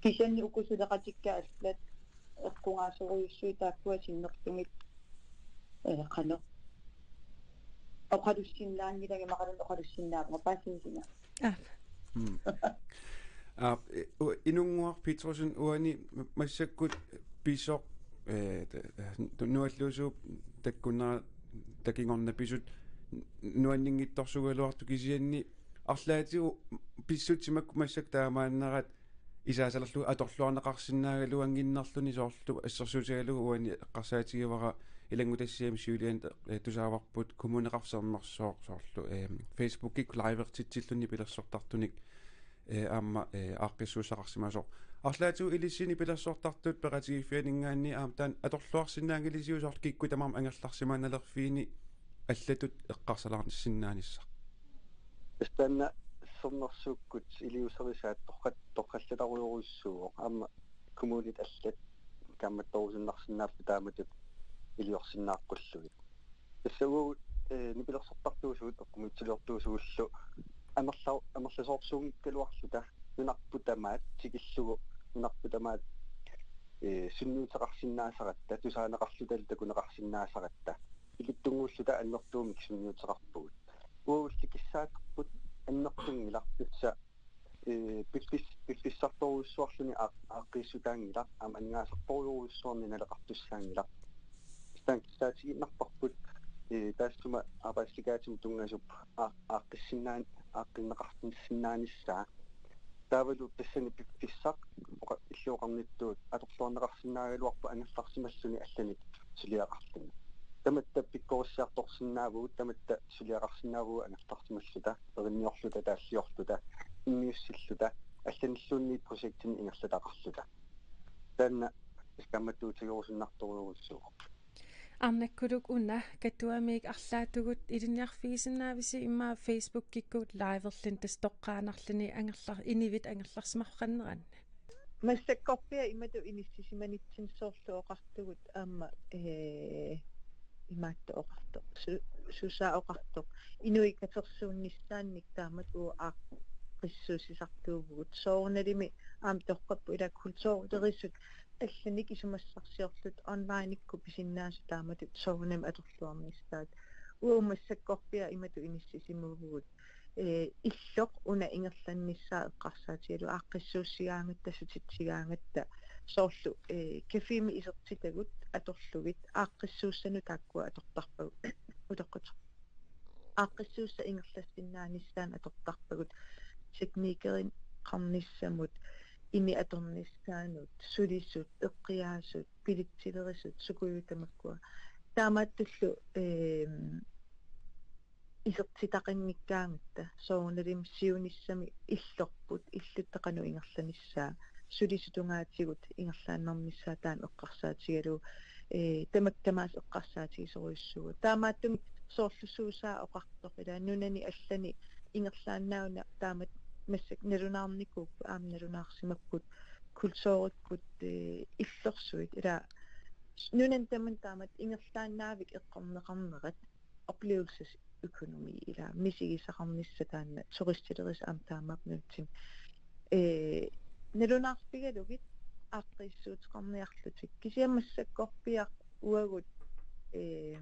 Kisianni uku suleqatikka allat eqqugaasorujussuit taakkua sinnerlugit, ee, qanoq oqalussinnaanngilanga, imaluunniit oqalussinnaavunga, paasivisigama? Aap. Mm. Aap, e, u-, Inunnguaq Petrussen, uani massakkut pisoq, ee, t-, tu-, nualluusuup takkunnera takigorna pisut nuanninngitsorsuugaluartoq, kisianni arlaatigut pissutsit makku massakkut taamaannerat isaasalerlugu atorluarneqarsinnaagaluannginnarluni, soorlu assersuutigalugu uani eqqarsaatigivara ilanngutassiami siuliani, ee, tusaavarput Kommuneqarfik Sermersooq soorlu, ee, Facebookikkut livertitsilluni nipilersortartunik, ee, aamma, ee, aaqqissuussaqarsimasoq. Arlaatigut ilissinnut nipilersortartut peqatigiiffianinngaanniit aamma taanna atorluarsinnaanngilisiuk, soorlu kikkut tamarmik angerlarsimaannalerfiini allatut eqqarsalaarnissinnaanissaq? Tassa taanna Sermersuukkut iliuuserisaat torra-, torrallatarujorujussuuvoq. Aamma kommunit allat kaammattorusunnarsinnaapput taamatut iliorsinnaaqqullugu. Tassa uagut, ee, nipilersortartuusugut, eqqumiitsuliortuusugullu amerla-, amerlasoorsuunngikkaluarluta nunarput tamaat tikillugu, nunarput tamaat, ee, sunniuteqarsinnaasaratta, tusaaneqarluta, takuneqarsinnaasaratta, tikittunnguulluta annertuumik sunniuteqarpugut. Uagulli kissaaterput annertunngilaq, tassa, ee, piffis-, piffissartorujussuarluni aa-, aaqqiissutaanngilaq, aamma aningaasartorujussuarnik naleqartussaanngilaq. Tassa taanna kissaatigiinnarparput, ee, taassuma aapaasillikaatsumik tunngasup aa-, aaqqissinnaan-, aaqqinneqarsinnaanissaa. Taavalu tassani piffissaq oqa-, illit oqarnittut atorluarneqarsinnaagaluarpoq angerlarsimalluni allanik suliaqarluni. Tamatta pikkorissiartorsinnaavugut, tamatta suliaqarsinnaavugut angerlarsimalluta, erinniorluta, taalliorluta, immiussilluta, allanilluunniit projektinik ingerlataqarluta. Taanna kaammattuutigerusunnartorujussuuvoq. Arnakkuluk, una Katuamiit arlaatigut ilinniarfigisinnaavisi immaqa Facebookikkut liverluni, tassa toqqaannarluni angerlar-, inuit angerlarsimaqqanneranni? Massakkorpiaq imatut inissisimanitsinni soorlu oqartugut aamma, ee, imaattoq oqartoq, su-, susaa oqartoq, inuit katersuunnissaannik taamatut uagut aaqqissuussisartuuvugut. Soorunalimi aamma toqqapput, ila kulturerisut allanik isumassarsiorluta, onlinekkut pisinnaasut taamatut soorunami atorluarnissaat. Uagut massakkorpiaq imatut inissisimavugut, ee, illoq una ingerlannissaa eqqarsaatigalugu aaqqissuussigaangatta, sutitsigaangatta, soorlu, ee, cafémi isertitagut atorlugit aaqqissuussanut taakkua atortarpagut, utoqqatsitut. Aaqqissuussat ingerlassinnaanissaannut atortarpagut, teknikereqarnissamut, inuit atornissaannut, sulisut, eqqiaasut, pilitsilerisut, sukujuit tamakkua. Taamaattullu, eem, isertitaqanngikkaangatta, soorunalimi siunissami illorput, illuta qanoq ingerlanissaa, sulisut tungaatigut ingerlaannarnissaat taanna eqqarsaatigalugu, ee, tamakku tamaasa eqqarsaatigisorujussuuvugut. Taamaattumik soorlu susaa oqartoq, ila nunani allani ingerlaannaq una taamatut massakkut nalunaarnikuupput, aamma nalunaarsimapput, kulturikkut, ee, illorsuit, ila nunani tamanna taamatut ingerlaannavik eqqorneqarnerat, oplevelsesøkonomi, ila misigisaqarnissaq taanna, turistilerisi aamma taamaappoq nunatsinni. Ee, nalunaarfigalugit aaqqissuuteqarniarlutik. Kisianni massakkorpiaq uagut, ee,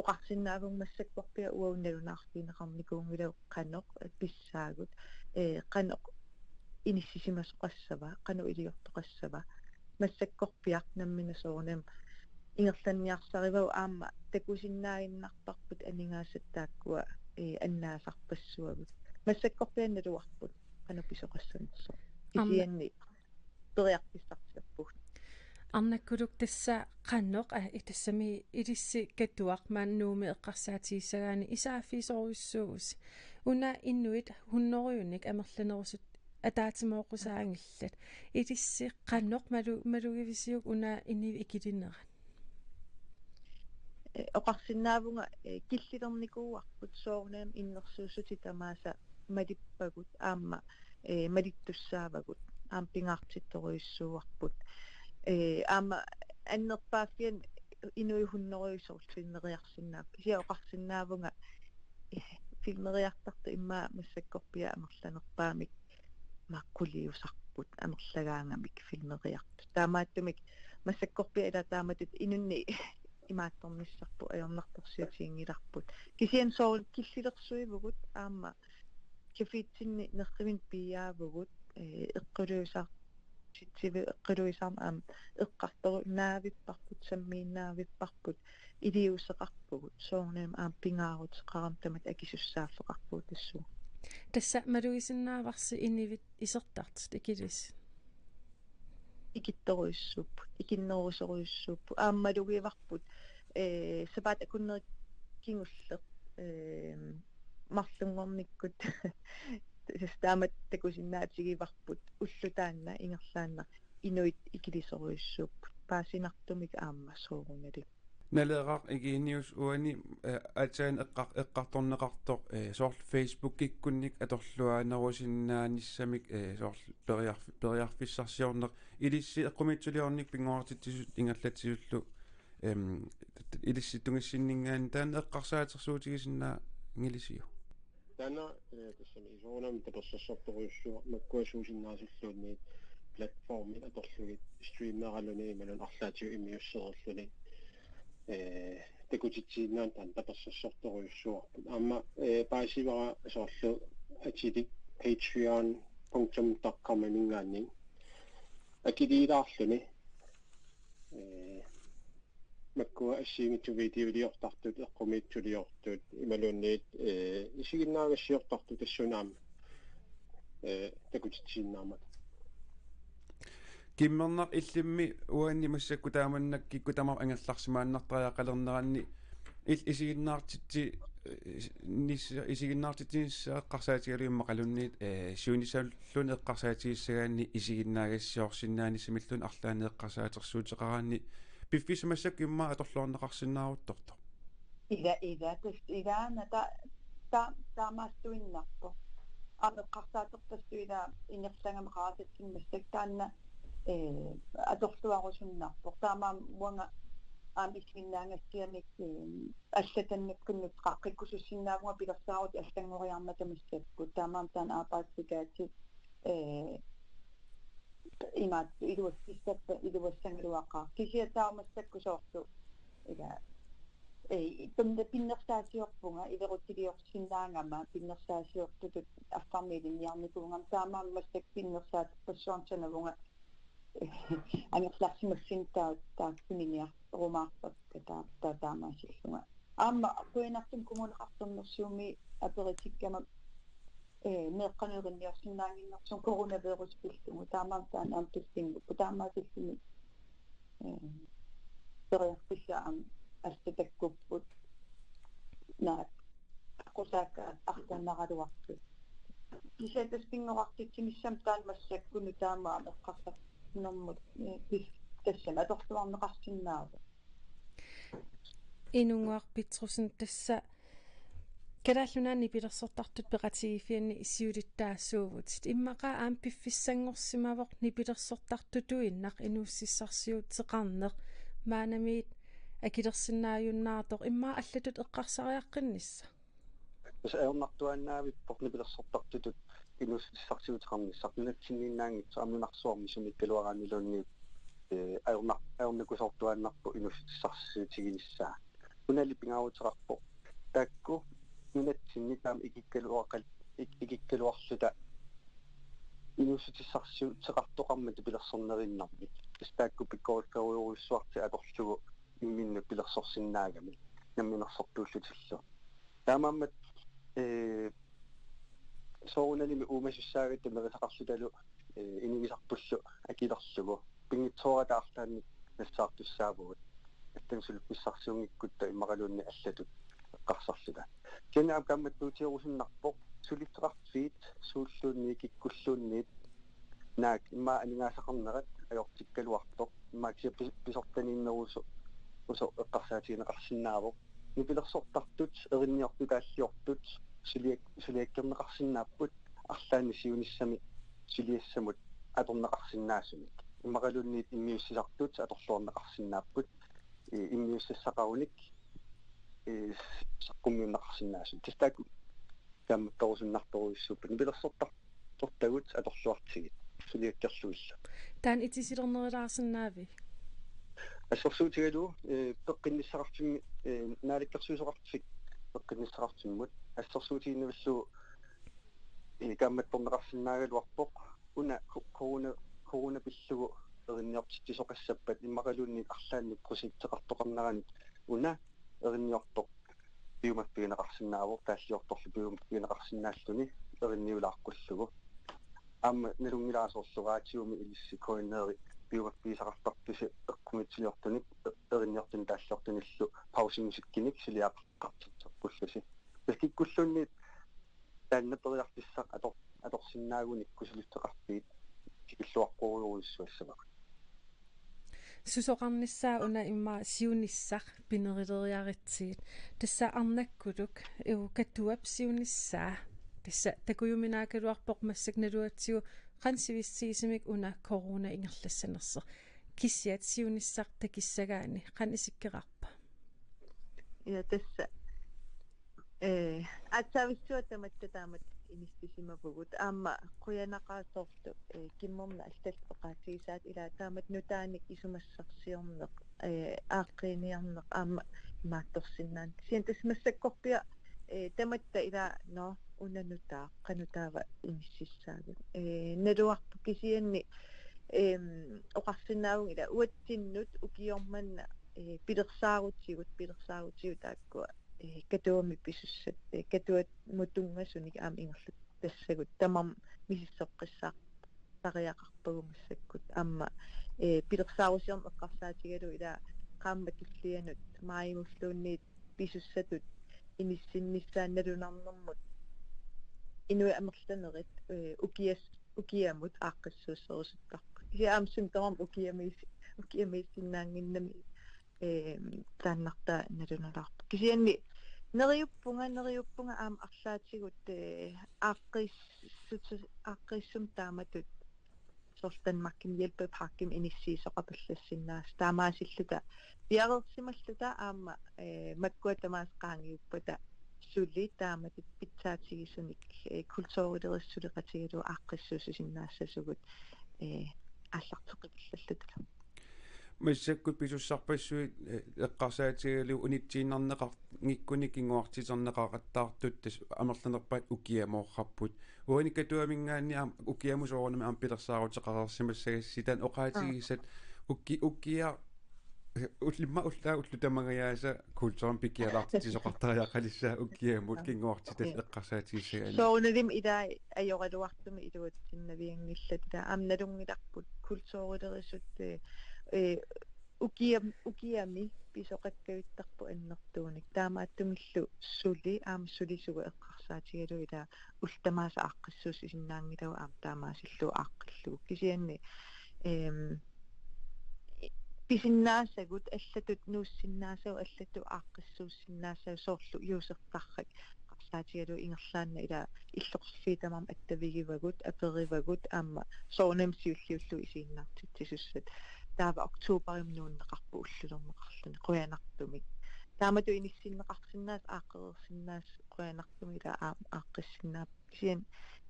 oqarsinnaavunga massakkorpiaq uagut nalunaarfigineqarnikuunngilagut qanoq pissaagut, ee, qanoq inissisimasoqassava, qanoq iliortoqassava. Massakkorpiaq nammineq soorunami ingerlanniarsarivagut, aamma takusinnaaginnarparput aningaasat taakkua, ee, annaasarpassuagut. Massakkorpiaq naluarput qanoq pisoqassanersoq. Aamma. Kisianni periarfissarsiorpugut. Arnakkuluk, tassa qanoq, aa, i-, tassami ilissi Katuaq maani Nuummi eqqarsaatigissagaanni isaaffigisorujussuuvusi. Una inuit hunnorujunik amerlanerusut ataatsimoorusaaginngilaat. Ilissi qanoq malu-, malugivisiuk una inuit ikilinerat? Ee, oqarsinnaavunga, ee, killilernikuuarput, soorunami innersuussutit tamaasa malippagut aamma, ee, malittussaavagut, aamma pingaartittorujussuuarput. Ee, aamma annerpaaffiani inuit hunnorujusut filmeriarsinnaapput. Kisianni oqarsinnaavunga, ee, filmeriartartut immaqa massakkorpiaq amerlanerpaamik makkuliusarput amerlagaangamik filmeriartut. Taamaattumik massakkorpiaq ila taamatut inunnik imaattornissarput ajornartorsiutiginngilarput. Kisianni soorlu killilersuivugut aamma cafétsinni nerrivinik piiaavugut, ee, eqquliusaartitsivi-, eqquliusaarneq aamma eqqartorunaavipparput, sammiinnaavipparput, iliuuseqarpugut, soorunami aamma pingaaruteqarami tamatta akisussaaffeqarpugut tassunga. Tassa malugisinnaavarsi inuit isertartut ikilissi. Ikittorujussuupput, ikinnerusorujussuupput. Aamma malugivarput, ee, sapaatip akunneri kingulleq, ee, marlunngornikkut. Tassa taamatut takusinnaatigivarput ulloq taanna ingerlaannaq inuit ikilisorujussuupput. Paasinartumik aamma soorunalimi. Naleraq Eugenius uani, eh, aatsaat eqqar-, eqqartorneqartoq, eh, soorlu Facebookikkunnik atorluaanerusinnaanissamik, eh, soorlu periarf-, periarfissarsiorneq ilissi eqqumiitsuliornermik pinnguartitsisut ingerlatsisullu, em, ilissi tungissinninngaanniit taanna eqqarsaatersuutigisinnaanngilisiuk? Taanna, eh, tassami soorunami tapersersortorujussuuvoq makkua suusinnaasulluunniit platformit atorlugit streameraluni imaluunniit arlaatigut immiussereerluni, eh, takutitsisinnaanera taanna tapersersortorujussuuarput. Aamma, eh, paasivara soorlu atilik patreon punktum com-iminngaanniit akiliilaarluni, eh, makkua assigiinngitsut videoliortartut, eqqumiitsuliortut, imaluunniit, eh, isiginnaagassiortartut tassuuna aamma, eh, takutitsisinnaammat. Kimmernaq, illimmi uani massakkut taamannak kikkut tamaasa angerlarsimaannartariaqalerneranni il-, isiginnaartitsi-, eh, nis-, isiginnaartitsinissaq eqqarsaatigalugu immaqaluunniit, eh, siunissalluni eqqarsaatigissagaanni isiginnaagassiorsinnaanissamilluunniit arlaannik eqqarsaatersuuteqaraanni piffissaq massakkut immaqa atorluarneqarsinnaaruttortoq. Ila, ila, tas-, ilaana ta-, ta-, taamaattuinnarpoq. Aamma eqqarsaaterpassuit ila ingerlagami qaasatsin massakkut taanna, eh, atorluarusunnaarpoq. Taamaammat uanga aamma isiginnaagassiamik, eh, allatannukkunnut qaqqikkusussinnaavunga pilersaarutit allanngoriarmata massakkut. Taamaammat taanna aappaassikaatsi, eh, imaattoq iluassissappat iluassagaluaqaaq. Kisianni taava massakkut soorlu ila, eh, pinne-, pinnersaasiorpunga iverutiliorsinnaagama pinnersaasiortutut affarmik ilinniarnikuugama taamaammat massakkut pinnersaaterpassuarnik sanavunga angerlarsimassinnik taa-, taakkunaniarumaarpakka taa-, taa-, taamaasillunga. Aamma qujanartumik Kommuneqarfik Sermersuumi aperitikkama, eh, meeqqanut erinniorsinnaannginnersunga coronavirus pillugu. Taamaammat taanna aamma pillugu. Taamaasilluni, eh, periarfissat aamma allatut takkupput. Naak aqqusaakkaat artornaraluartut. Kisianni tassa pinnguartitsinissamut taanna massakkut nutaamut aamma eqqarsarnermut, eh, pis-, tassani atorluarneqarsinnaavoq. Inunnguaq Petrussen, tassa Kalaallit Nunaanni nipilersortartut peqatigiiffianni siulittaasuuvutit. Immaqa aamma piffissanngorsimavoq nipilersortartutuinnaq inuussutissarsiuteqarneq, maannamiit akilersinnaajunnaartoq, immaqa allatut eqqarsariaqqinnissaq. Tassa ajornartuaannavippoq nipilersortartutut inuussutissarsiuteqarnissaq. Nunatsinniinnaanngitsoq aamma nunarsuarmi sumiikkaluaraanniluunniit, eh, ajornar-, ajornakusoortuaannarpoq inuussutissarsiutiginissaa. Unali pingaaruteqarpoq. Taakku nunatsinni taama ikikkaluaqal-, ik-, ikikkaluarluta inuussutissarsiuteqartoqarmata nipilersorneriinnermi. Tassa taakku pikkorikkaarujussuartik atorlugu imminnut pilersorsinnaagamik namminersortuullutillu. Taamaammat, eh, soorunalimi uumasussaagatta nerisaqarlutalu, eh, inugisarpullu akilerlugu. Pinngitsoorata arlaannik nassaartussaavugut. Allanut suliffissarsiunngikkutta immaqaluunniit allatut eqqarsarluta. Kisianni aamma kaammattuutigerusunnarpoq suliffeqarfiit suulluunniit kikkulluunniit naak immaqa aningaasaqarnerat ajortikkaluartoq, immaqa kisianni pis-, pisortaniinnerusoq, -usoq eqqarsaatigineqarsinnaavoq. Nipilersortartut, erinniortutaalliortut, suliak-, suliakkerneqarsinnaapput, arlaannik siunissami suliassamut atorneqarsinnaasumik. Immaqaluunniit immiussisartut atorluarneqarsinnaapput, eh, immiussassaqarunik, eh, saqqummiunneqarsinnaasumik. Tassa taakku kaammattorusunnartorujussuupput. Nipilersortartortagut atorluartigit suliakkerlugillu. Taanna itisilernerilaarsinnaaviuk? Assersuutigalugu, eh, peqqinnissaqarfimmi, eh, naalakkersuisoqarfik peqqinnissaqarfimmut assersuutiginnavillugu, eh, kaammattorneqarsinnaagaluarpoq. Una ko-, corona, corona pillugu erinniortitsisoqassappat immaqaluunniit arlaannik projekteqartoqarnerani una erinniortoq piumaffigineqarsinnaavoq, taalliortorlu piumaffigineqarsinnaalluni erinniulaarpullugu. Aamma nalunngilara soorlu raatiumi ilissi K N R-i piumaffigisaqartartusi eqqumiitsuliortunik, e-, erinniortunik taalliortunillu pausemusikkinik suliaqartartarpullusi. Tassa kikkulluunniit taanna periarfissaq ator-, atorsinnaagunik Kusuliffeqarfiit tikilluaqqorujussuassavagut. Susoqarnissaa una immaqa siunissaq pinerileriaritsigit. Tassa Arnakkuluk, eh, Katuap siunissaa. Tassa takujuminaagaluarpoq massakkut naluatsigu qanoq sivisutigisumik una corona ingerlassanersoq. Kisiat siunissaq takissagaanni qanoq isikkoqarpa? Ja, tassa. Eh, aatsaavissuaq tamatta taamatut inissisimavugut. Aamma qujanaqaaq soorlu, eh, Kimmerneq allallu oqaatigisaat ilaa taamatut nutaanik isumassarsiorneq, eh, aaqqiiniarneq aamma imaattorsinnaaneq. Kisianni tassa massakkorpiaq, eh, tamatta ilaa, nå, una nutaaq, qanoq taava inississaagut. Eh, naluarput kisianni, em, oqarsinnaavunga ilaa uatsinnut ukioq manna, eh, pilersaarutigut, pilersaarutigut taakkua, eh, Katuami pisussat, eh, Katuamut tunngasunik aamma ingerlatassagut tamarmik misissoqqissaartariaqarpagut massakkut. Aamma, eh, pilersaarusiorneq eqqarsaatigalugu ilaa qaammat tullianut maajimulluunniit pisussatut inissinnissaat nalunarnermut inuit amerlanerit, eh, ukias-, ukiamut aaqqissuusserusuttarput. Kisianni aamma suna tamarmi ukiamiis-, ukiamiissinnaannginnami, eh, taannartaa nalunalaarpoq. Kisianni neriuppunga, neriuppunga aamma arlaatigut, eh, aaqqiissut-, aaqqiissumik taamatut soorlu Danmarkimi hjælpepakkemi inissiisoqapallassinnaasut. Taamaasilluta piareersimalluta aamma, eh, makkua tamaasa qaangiuppata suli taamatut pitsaatigisunik, eh, kulturilerisut suleqatigalugit aaqqissuussisinnaassasugut, eh, aallarteqqipallallutalu. Massakkut pisussarpassuit, eh, eqqarsaatigalugu unitsiinnarneqanngikkunik kinguartiterneqaqattaartut tassa amerlanerpaat ukiamoorparput. Uani Katuaminngaanniit aamma ukiamut soorunami aamma pilersaaruteqareersimassagassiuk, taanna oqaatigisat uki-, ukia-, ullimma ullaa ullut tamangajaasa kulturimik pikialaartitsisoqartariaqalissaa ukiamut kinguartitat eqqarsaatigissagaanni. Soorunalimi ilaa ajoraluartumik iluatsinnavianngillat, ilaa aamma nalunngilarput kulturilerisut, eh, eh, ukiam-, ukiami pisoqakkavittarput annertuunik. Taamaattumillu suli, aamma sulisugut eqqarsaatigalugu ilaa ullut tamaasa aaqqissuussisinnaanngilagut aamma taamaasillugu aaqqillugu. Kisianni, em, pisinnaasagut allatut nuussinnaasagut allatut aaqqissuussinnaasagut soorlu Juusef Tarrak eqqarsaatigalugu ingerlaannaq ilaa illoqarfiit tamarmik attavigivagut, aperivagut aamma soorunami siulliullugu isiginnaartitsisussat. Taava oktoberimi nuunneqarpoq ullulerneqarluni qujanartumik. Taamatut inissinneqarsinnaasut, aaqqereersinnaasut qujanartumik ilaa aamma aaqqissinnaapput. Kisianni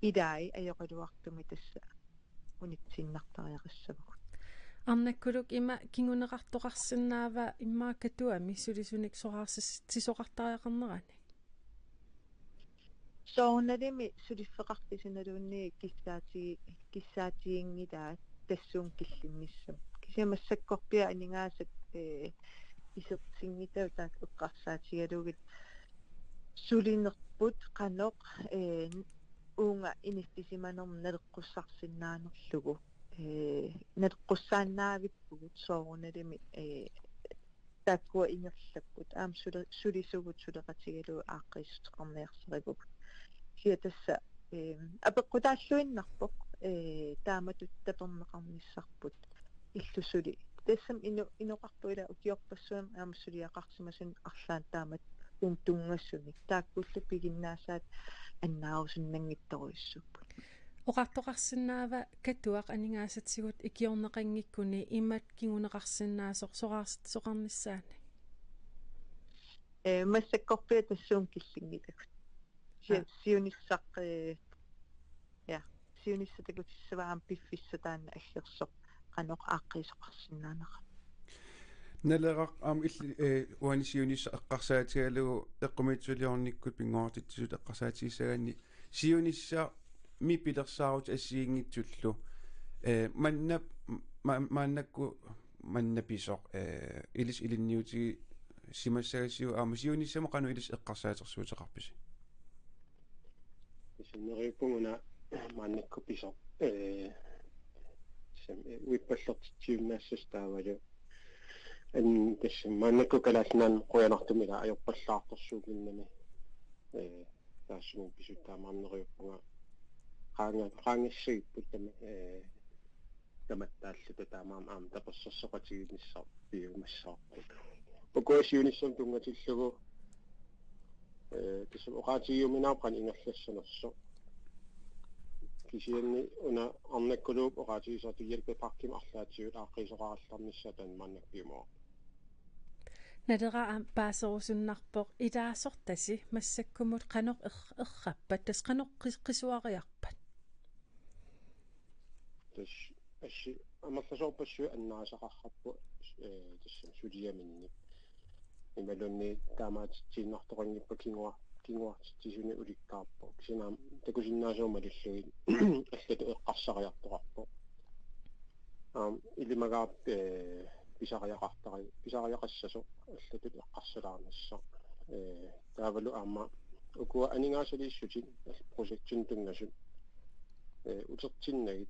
ilai ajoraluartumik tassa unitsiinnartariaqassavagut. Arnakkuluk, ima kinguneqartoqarsinnaava immaqa Katuami sulisunik soraarsitsisoqartariaqarnerani? Soorunalimi suliffeqarfik sinaluunniit kissaati-, kissaatiginngilaat tassuuna killinnissamut. Kisianni massakkorpiaq aningaasat, eh, isertinngitsut taakku eqqarsaatigalugit sulinerput qanoq, eh, uunga inissisimanermut naleqqussarsinnaanerlugu. Eh, naleqqussaannaavippugut soorunalimi, eh, taakkua ingerlapput. Aamma sule-, sulisugut suleqatigalugu aaqqiissuteqarniarsarivugut. Kisianni tassa, eh, apeqqutaalluinnarpoq, eh, taamatut taperneqarnissarput illu suli. Tassami ino-, inoqarpoq ilaa ukiorpassuarni aamma suliaqarsimasunik arlaannik taamatut uunga tunngasunik. Taakkuullu piginnaasaat annaarusunnanngitsorujussuupput. Oqartoqarsinnaava Katuaq aningaasatigut ikiorneqanngikkuni imatut kinguneqarsinnaasoq soraarsitsisoqarnissaanik? Eh, massakkorpiaq tassuuna killinngilakku. Si-, aa, siunissaq, eh, ja, siunissaq takutissavaa aamma piffissaq taanna aggersoq qanoq aaqqiisoqarsinnaanera. Naleraq aamma illit, eh, uani siunissaq eqqarsaatigalugu eqqumiitsuliornikkut pinnguartitsisut eqqarsaatigissagaanni siunissami pilersaarutit assigiinngitsullu, eh, manna, ma-, maannakkut manna pisoq, eh, ilissi ilinniutigisimassagasiuk aamma siunissamut qanoq ilissi eqqarsaatersuuteqarpisi? Tassa neriuppunga una maannakkut pisoq, eh, tassa, eh, uippallertitsiuinnassasoq taavalu an-, tassa maannakkut Kalaallit Nunaanni qujanartumik ila ajorpallaartorsuupinnami, eh, taassuma pisut taamaammat neriuppunga qaanga-, qaangassagipput tama, eh, tamattaalluta taamaammat aamma tapersersoqatigiinnissaq piumassavarput. Ukua siunissami tunngatillugu, eh, tassa oqaatigiuminaappoq qanoq ingerlassanersoq. Kisianni una Arnakkuluup oqaatigisartut hjælpepakkemik arlaatigut aaqqiisoqarallarnissaa taanna maannakkut piumavarput. Naleraq aamma paaserusunnarpoq ilaasortasi massakkumut qanoq er-, errappat, tassa qanoq qis-, qisuariarpat? Tassa assi amerlasoorpassuit annaasaqarput, eh, tassami suliaminnik. Imaluunniit taamaatitsiinnartoqanngippat kinguar-, kinguartitsisunik ulikkaarpoq. Kisianni aamma takusinnaasavut malillugit allatut eqqarsariartoqarpoq. Aamma ilimagaarput, eh, pisariaqartari-, pisariaqassasoq allatut eqqarsalaarnissaq. Eh, taavalu aamma ukua aningaasaliissutit allat projektinut tunngasut, eh, utertinnagit,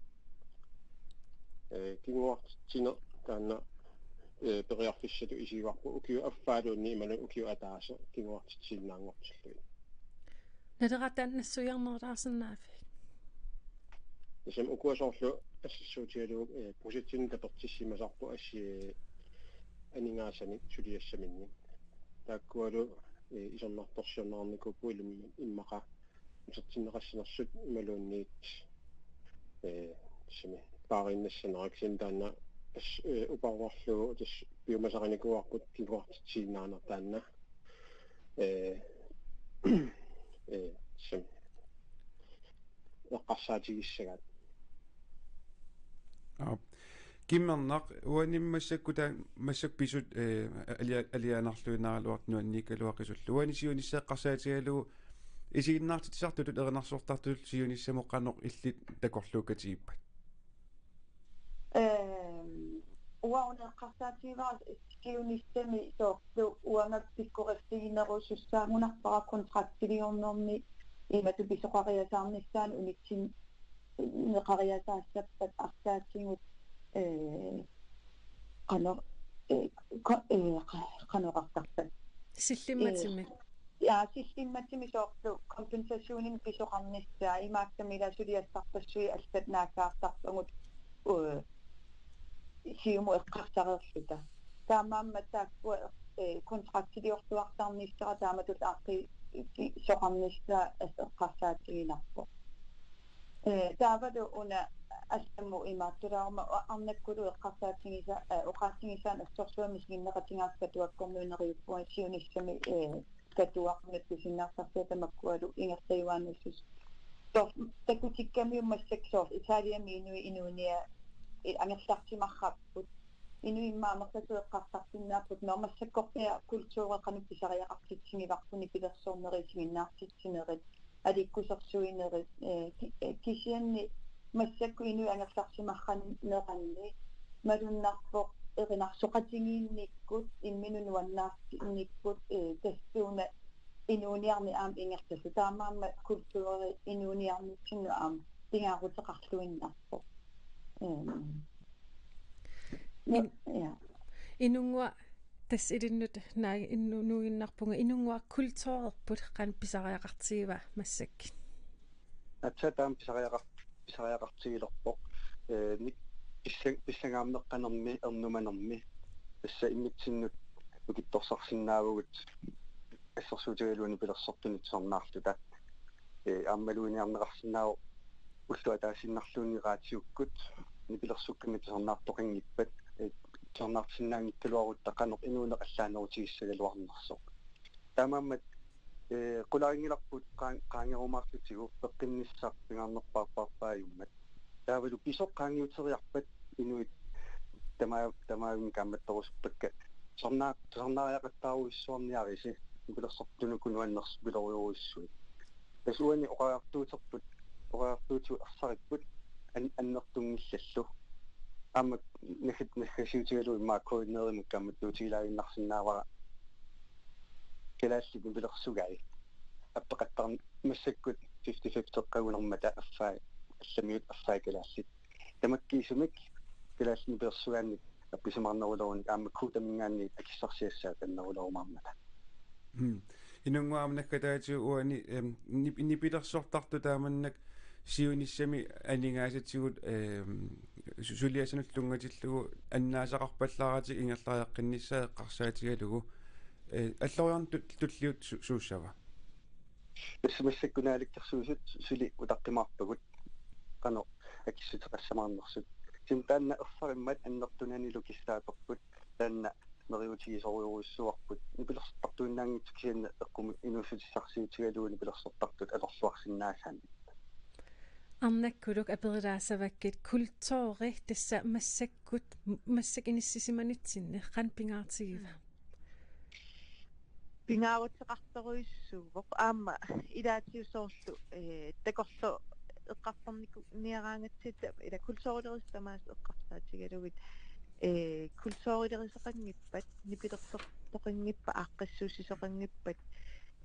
eh, kinguartitsineq taanna, eh, periarfissatut isigivarput ukiup affaaluunniit imaluunniit ukiup ataaseq kinguartitsisinnaanngortillugit. Naleraq taanna nassuiarnerulaarsinnaavit? Tassami ukua soorlu assersuutigalugu, eh, projektinut tapertissimasarput assi, eh, aningaasanik suliassaminnik. Taakkualu, eh, isornartorsiorneqarnikuupput ilumut immaqa utertinneqassanersut imaluunniit, eh, tassami paariinnassanerat, kisianni taanna as-, eh, uparuarlugu tassa piumasarinikuuarput kinguartitsisinnaaneq taanna, eh, eh, tassami eqqarsaatigissagaat. Aap. Kimmernaq, uani massakkut taa-, massakkut pisut, eh, alia-, alianarluinnaraluartut nuanniikkaluaqisullu. Uani siunissaq eqqarsaatigalugu isiginnaartitsisartutut erinarsortartutut siunissamut qanoq illit takorluukkatigiippat? Ehm, uanga una eqqarsaatigivara siunissami soorlu uanga pikkoriffiginerusussaagunarpara kontraktiliornermi imatut pisoqariasaarnissaanut unitsin-, neqariasaassappat arlaatigut, eh, qano-, eh, ko-, eh, qa-, qanoqartarpat. Sillimmatimik. Eh, ja, sillimmatimik soorlu kompensationimik pisoqarnissaa, imaakkamila suliassarpassuit allat naaggaartarpagut, eh, siumut eqqarsareerluta. Taamaammat taakkua, eh, kontraktiliorluartarnissara taamatut aaqqiisoqarnissaa eqqarsaatiginarpoq. Eh, taavalu una allamut imaattulaaruma Arnakkuluup eqqarsaatigisa-, eh, oqaatigisaanut assorsuaq misiginneqatigaarput Katuakkormiut neriuppunga siunissami, eh, Katuaq nutsisinnaartarsiaq tamakkualu ingerlajuaannassuseq. Soorlu takutikkamiuk massakkut soorlu Italiami inuit inuunia-, eh, angerlarsimaqqaarput. Inuit immaqa amerlasuut eqqarsarsinnaapput, nå massakkorpiaq kulturi qanoq pisariaqartitsigivarput nipilersornerit isiginnaartitsinerit, aliikkusersuinerit, eh, ki-, eh, kisianni massakkut inuit angerlarsimaqqaarneranni malunnarpoq erinarsoqatigiinnikkut, imminut nuannaartinnikkut, eh, tassuuna inuuniarneq aamma ingerlasoq. Taamaammat kulturi inuuniarnitsinnut aamma pingaaruteqarluinnarpoq. Ehm. Nu-, In-, ja. Inunnguaq tassa ilinnut naag-, innu-, nuinnarpunga, inunnguaq kulturerput qanoq pisariaqartigiva massakkut? Aatsaat taama pisariaqar-, pisariaqartigilerpoq. Eh, nik-, pissa-, pissangaarneqqanermi, ernumanermi. Tassa immitsinnut nukittorsarsinnaavugut assersuutigalugu nipilersortunik tusarnaarluta. Eh, aammaluunniit niarneqarsinnaavoq ulloq ataasiinnarluunniit raatiukkut nipilersukkamik tusarnaartoqanngippat, eh, tusarnaarsinnaanngikkaluarutta qanoq inuuneq allaanerutigissagaluarnersoq. Taamaammat, eh, qularinngilarput qaa-, qaangerumaarlutigu peqqinnissaq pingaarnerpaarpaarpaajummat. Taavalu pisoq qaangiuteriarpat inuit tamaa-, tamaavimmik kaammattorusuppakka Tusarnaa-, tusarnaariaqattaarujussuarniarisi nipilersortunuku nuannersut pilorujorujussuit. Tassa uani oqariartuuterput, oqariartuutigut ersaripput an-, annertunngillallu. Aamma naggat-, naggasiutigalugu immaqa koordineerimut kaammattuutigilaaginnarsinnaavara kalaallit nipilersugai. Appeqattarn-, massakkut fifty fifty-eqqagunermata affai, allamiut affai kalaallit. Tamakkiisumik kalaallit nipilersugaannik appisimaarnerulerunik aamma Kodaminngaanniit akissarsiassaat annerulerumaarmata. Hmm. Inunnguaq aamma naggataatigut uani, em, nip-, nipilersortartut taamannak siunissami aningaasatigut, em, su-, suliassanut tunngatillugu annaasaqarpallaaratik ingerlariaqqinnissaat eqqarsaatigalugu, eh, alloriarneq tu-, tulliuttoq su-, suussava? Tassa massakkut Naalakkersuisut su-, suli utaqqimaarpagut qanoq akissuteqassamaarnersut. Kisianni taanna ersarimmat annertunanilu kissaaterput taanna neriuutigisorujussuuarput. Nipilersortartuinnaanngitsoq kisianni eqqumiitsunik inuussutissarsiutigalugu nipilersortartut atorluarsinnaasaanik. Arnakkuluk aperilaassavakkit kulturi tassa massakkut, massakkut inissisimanitsinni qanoq pingaartigiva? Pingaaruteqartorujussuuvoq aamma ilaatigut soorlu, eh, takorloq eqqartorniku-, niaraangatsitta ila kulturilerisut tamaasa eqqarsaatigalugit, eh, kulturilerisoqanngippat, nipilersortoqanngippat, aaqqissuussisoqanngippat,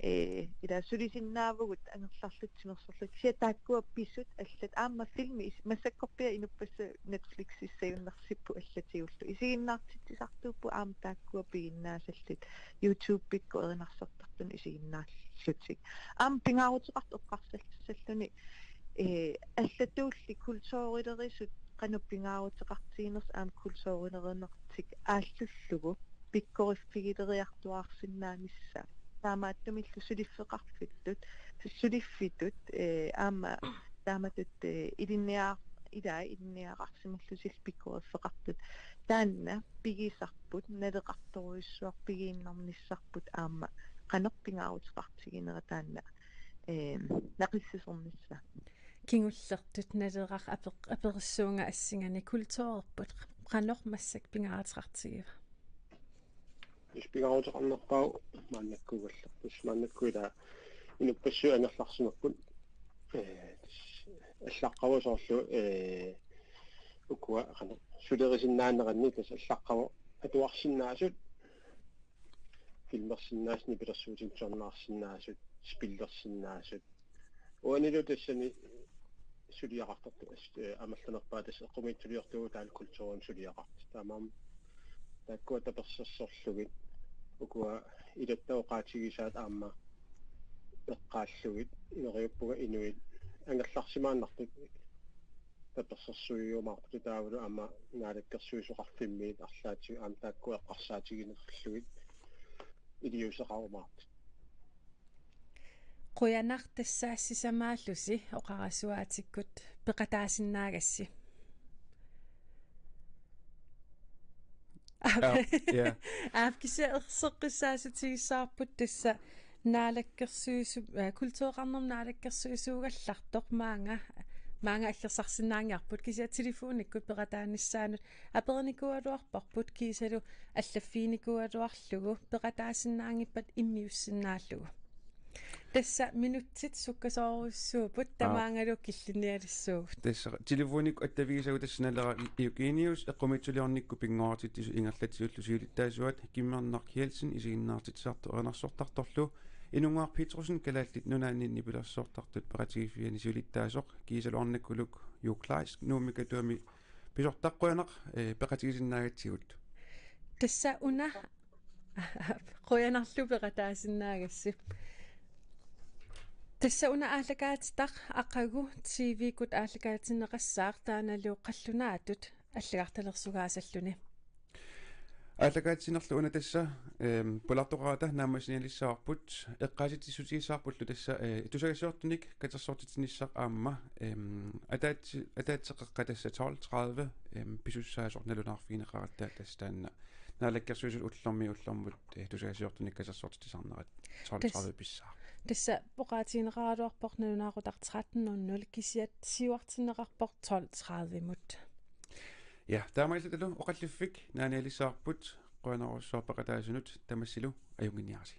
eh, ila sulisinnaavugut angerlarluta timersorluta. Kisianni taakkua pisut allat aamma filmi is-, massakkorpiaq inuppassuit Netflixissajunnarsippoq allatigullu. Isiginnaartitsisartuupput aamma taakkua piginnaasallit YouTube-ikkut erinarsortartunut isiginnaallutik. Aamma pingaaruteqartoq eqqarsalluni, eh, allatuulli kulturilerisut qanoq pingaaruteqartiginersut aamma kulturilerinertik aallullugu pikkoriffigilerartuaarsinnaanissaat. Taamaattumillu suliffeqarfittut, suliffitut, eh, aamma taamatut, eh, ilinniar-, ilaa ilinniagaqarsimullutillu pikkoriffeqartut. Taanna pigisarput, naleqartorujussuaq pigiinnarnissarput aamma qanoq pingaaruteqartiginera taanna, eh, naqissisornissaa. Kingullertut Naleraq apeq-, aperissuunga assinganik kulturerput qanoq massakkut pingaaruteqartigiva? Tassa pingaaruteqarnerpaavoq maannakkuugallarput. Maannakkut ila inuppassuit angerlarsimapput. Eh, tassa allaqqavoq soorlu, eh, ukua qanoq sulerisinnaaneranni tassa allaqqavoq atuarsinnaasut, filmersinnaasut, nipilersuutinik tusarnaarsinnaasut, spillersinnaasut. Uanilu tassani suliaqartartut as-, eh, amerlanerpaat tassa eqqumiitsuliortugut taanna kulturimut suliaqartut. Taamaammat taakkua tapersersorlugit ukua ilatta oqaatigisaat aamma eqqaallugit ineriuppunga inuit angerlarsimaannartut tapersersuiumaarput taavalu aamma naalakkersuisoqarfimmiit arlaatigut aamma taakkua eqqarsaatigineqarlugit iliuuseqarumaartut. Qujanaq tassa sisamaallusi oqarasuaatikkut peqataasinnaagassi. Aap, ja. Aap, kisianni erseqqissaatigissavarput tassa naalakkersuisu-, eh, kultureqarnermut naalakkersuisuugallartoq maanga, maanga allersarsinnaanngilarput kisianni telefonikkut peqataanissaanut aperinikuugaluarparput kiisalu allaffiginikuugaluarlugu peqataasinnaanngippat immiussinnaallugu. Tassa minutsit sukkasoorujussuupput. Aap. Tamaangalu killinnialissuugut. Tassa telefonikkut attavigisagut tassa Naleraq Eugenius, eqqumiitsuliornikkut pinnguartitsisut ingerlatsisullu siulittaasuat Kimmernaq Kielsen isiginnaartitsisartoq erinarsortartorlu, Inunnguaq Petrussen Kalaallit Nunaanni nipilersortartut peqatigiiffianni siulittaasoq, kiisalu arnakkuluk Juuk Kleist Nuummi Katuami pisortaq. Qujanaq, eh, peqatigisinnaagatsigut. Tassa una Qujanarlu peqataasinnaagassi. Tassa una aallakaatitaq aqagu T V-kkut aallakaatinneqassaaq taannalu qallunaatut allagartalersugaasalluni. Aallakaatitsinerlu una tassa, ehm, pulaartoqarata naammassinialissavarput, eqqaasitsissutigissavarpullu tassa, eh, tusagassiortunik katersortitsinissaq aamma, ehm, ataatsi-, ataatsip qeqqata tassa tolv tredive, ehm, pisussaasoq nalunaarfigineqaratta tassa taanna Naalakkersuisut ullormiit ullormut, eh, tusagassiortunik katersortitsisarnerat tolv tredive pissaaq. Tassa oqaatigineqaraluarpoq nalunaaqutaq tretten nul nul kisianni siuartinneqarpoq tolv tredive-mut. Ja, taamaalillutalu oqalliffik naanialissavarput Qujanarujussuaq peqataasunut, tamassilu ajunnginniarisi.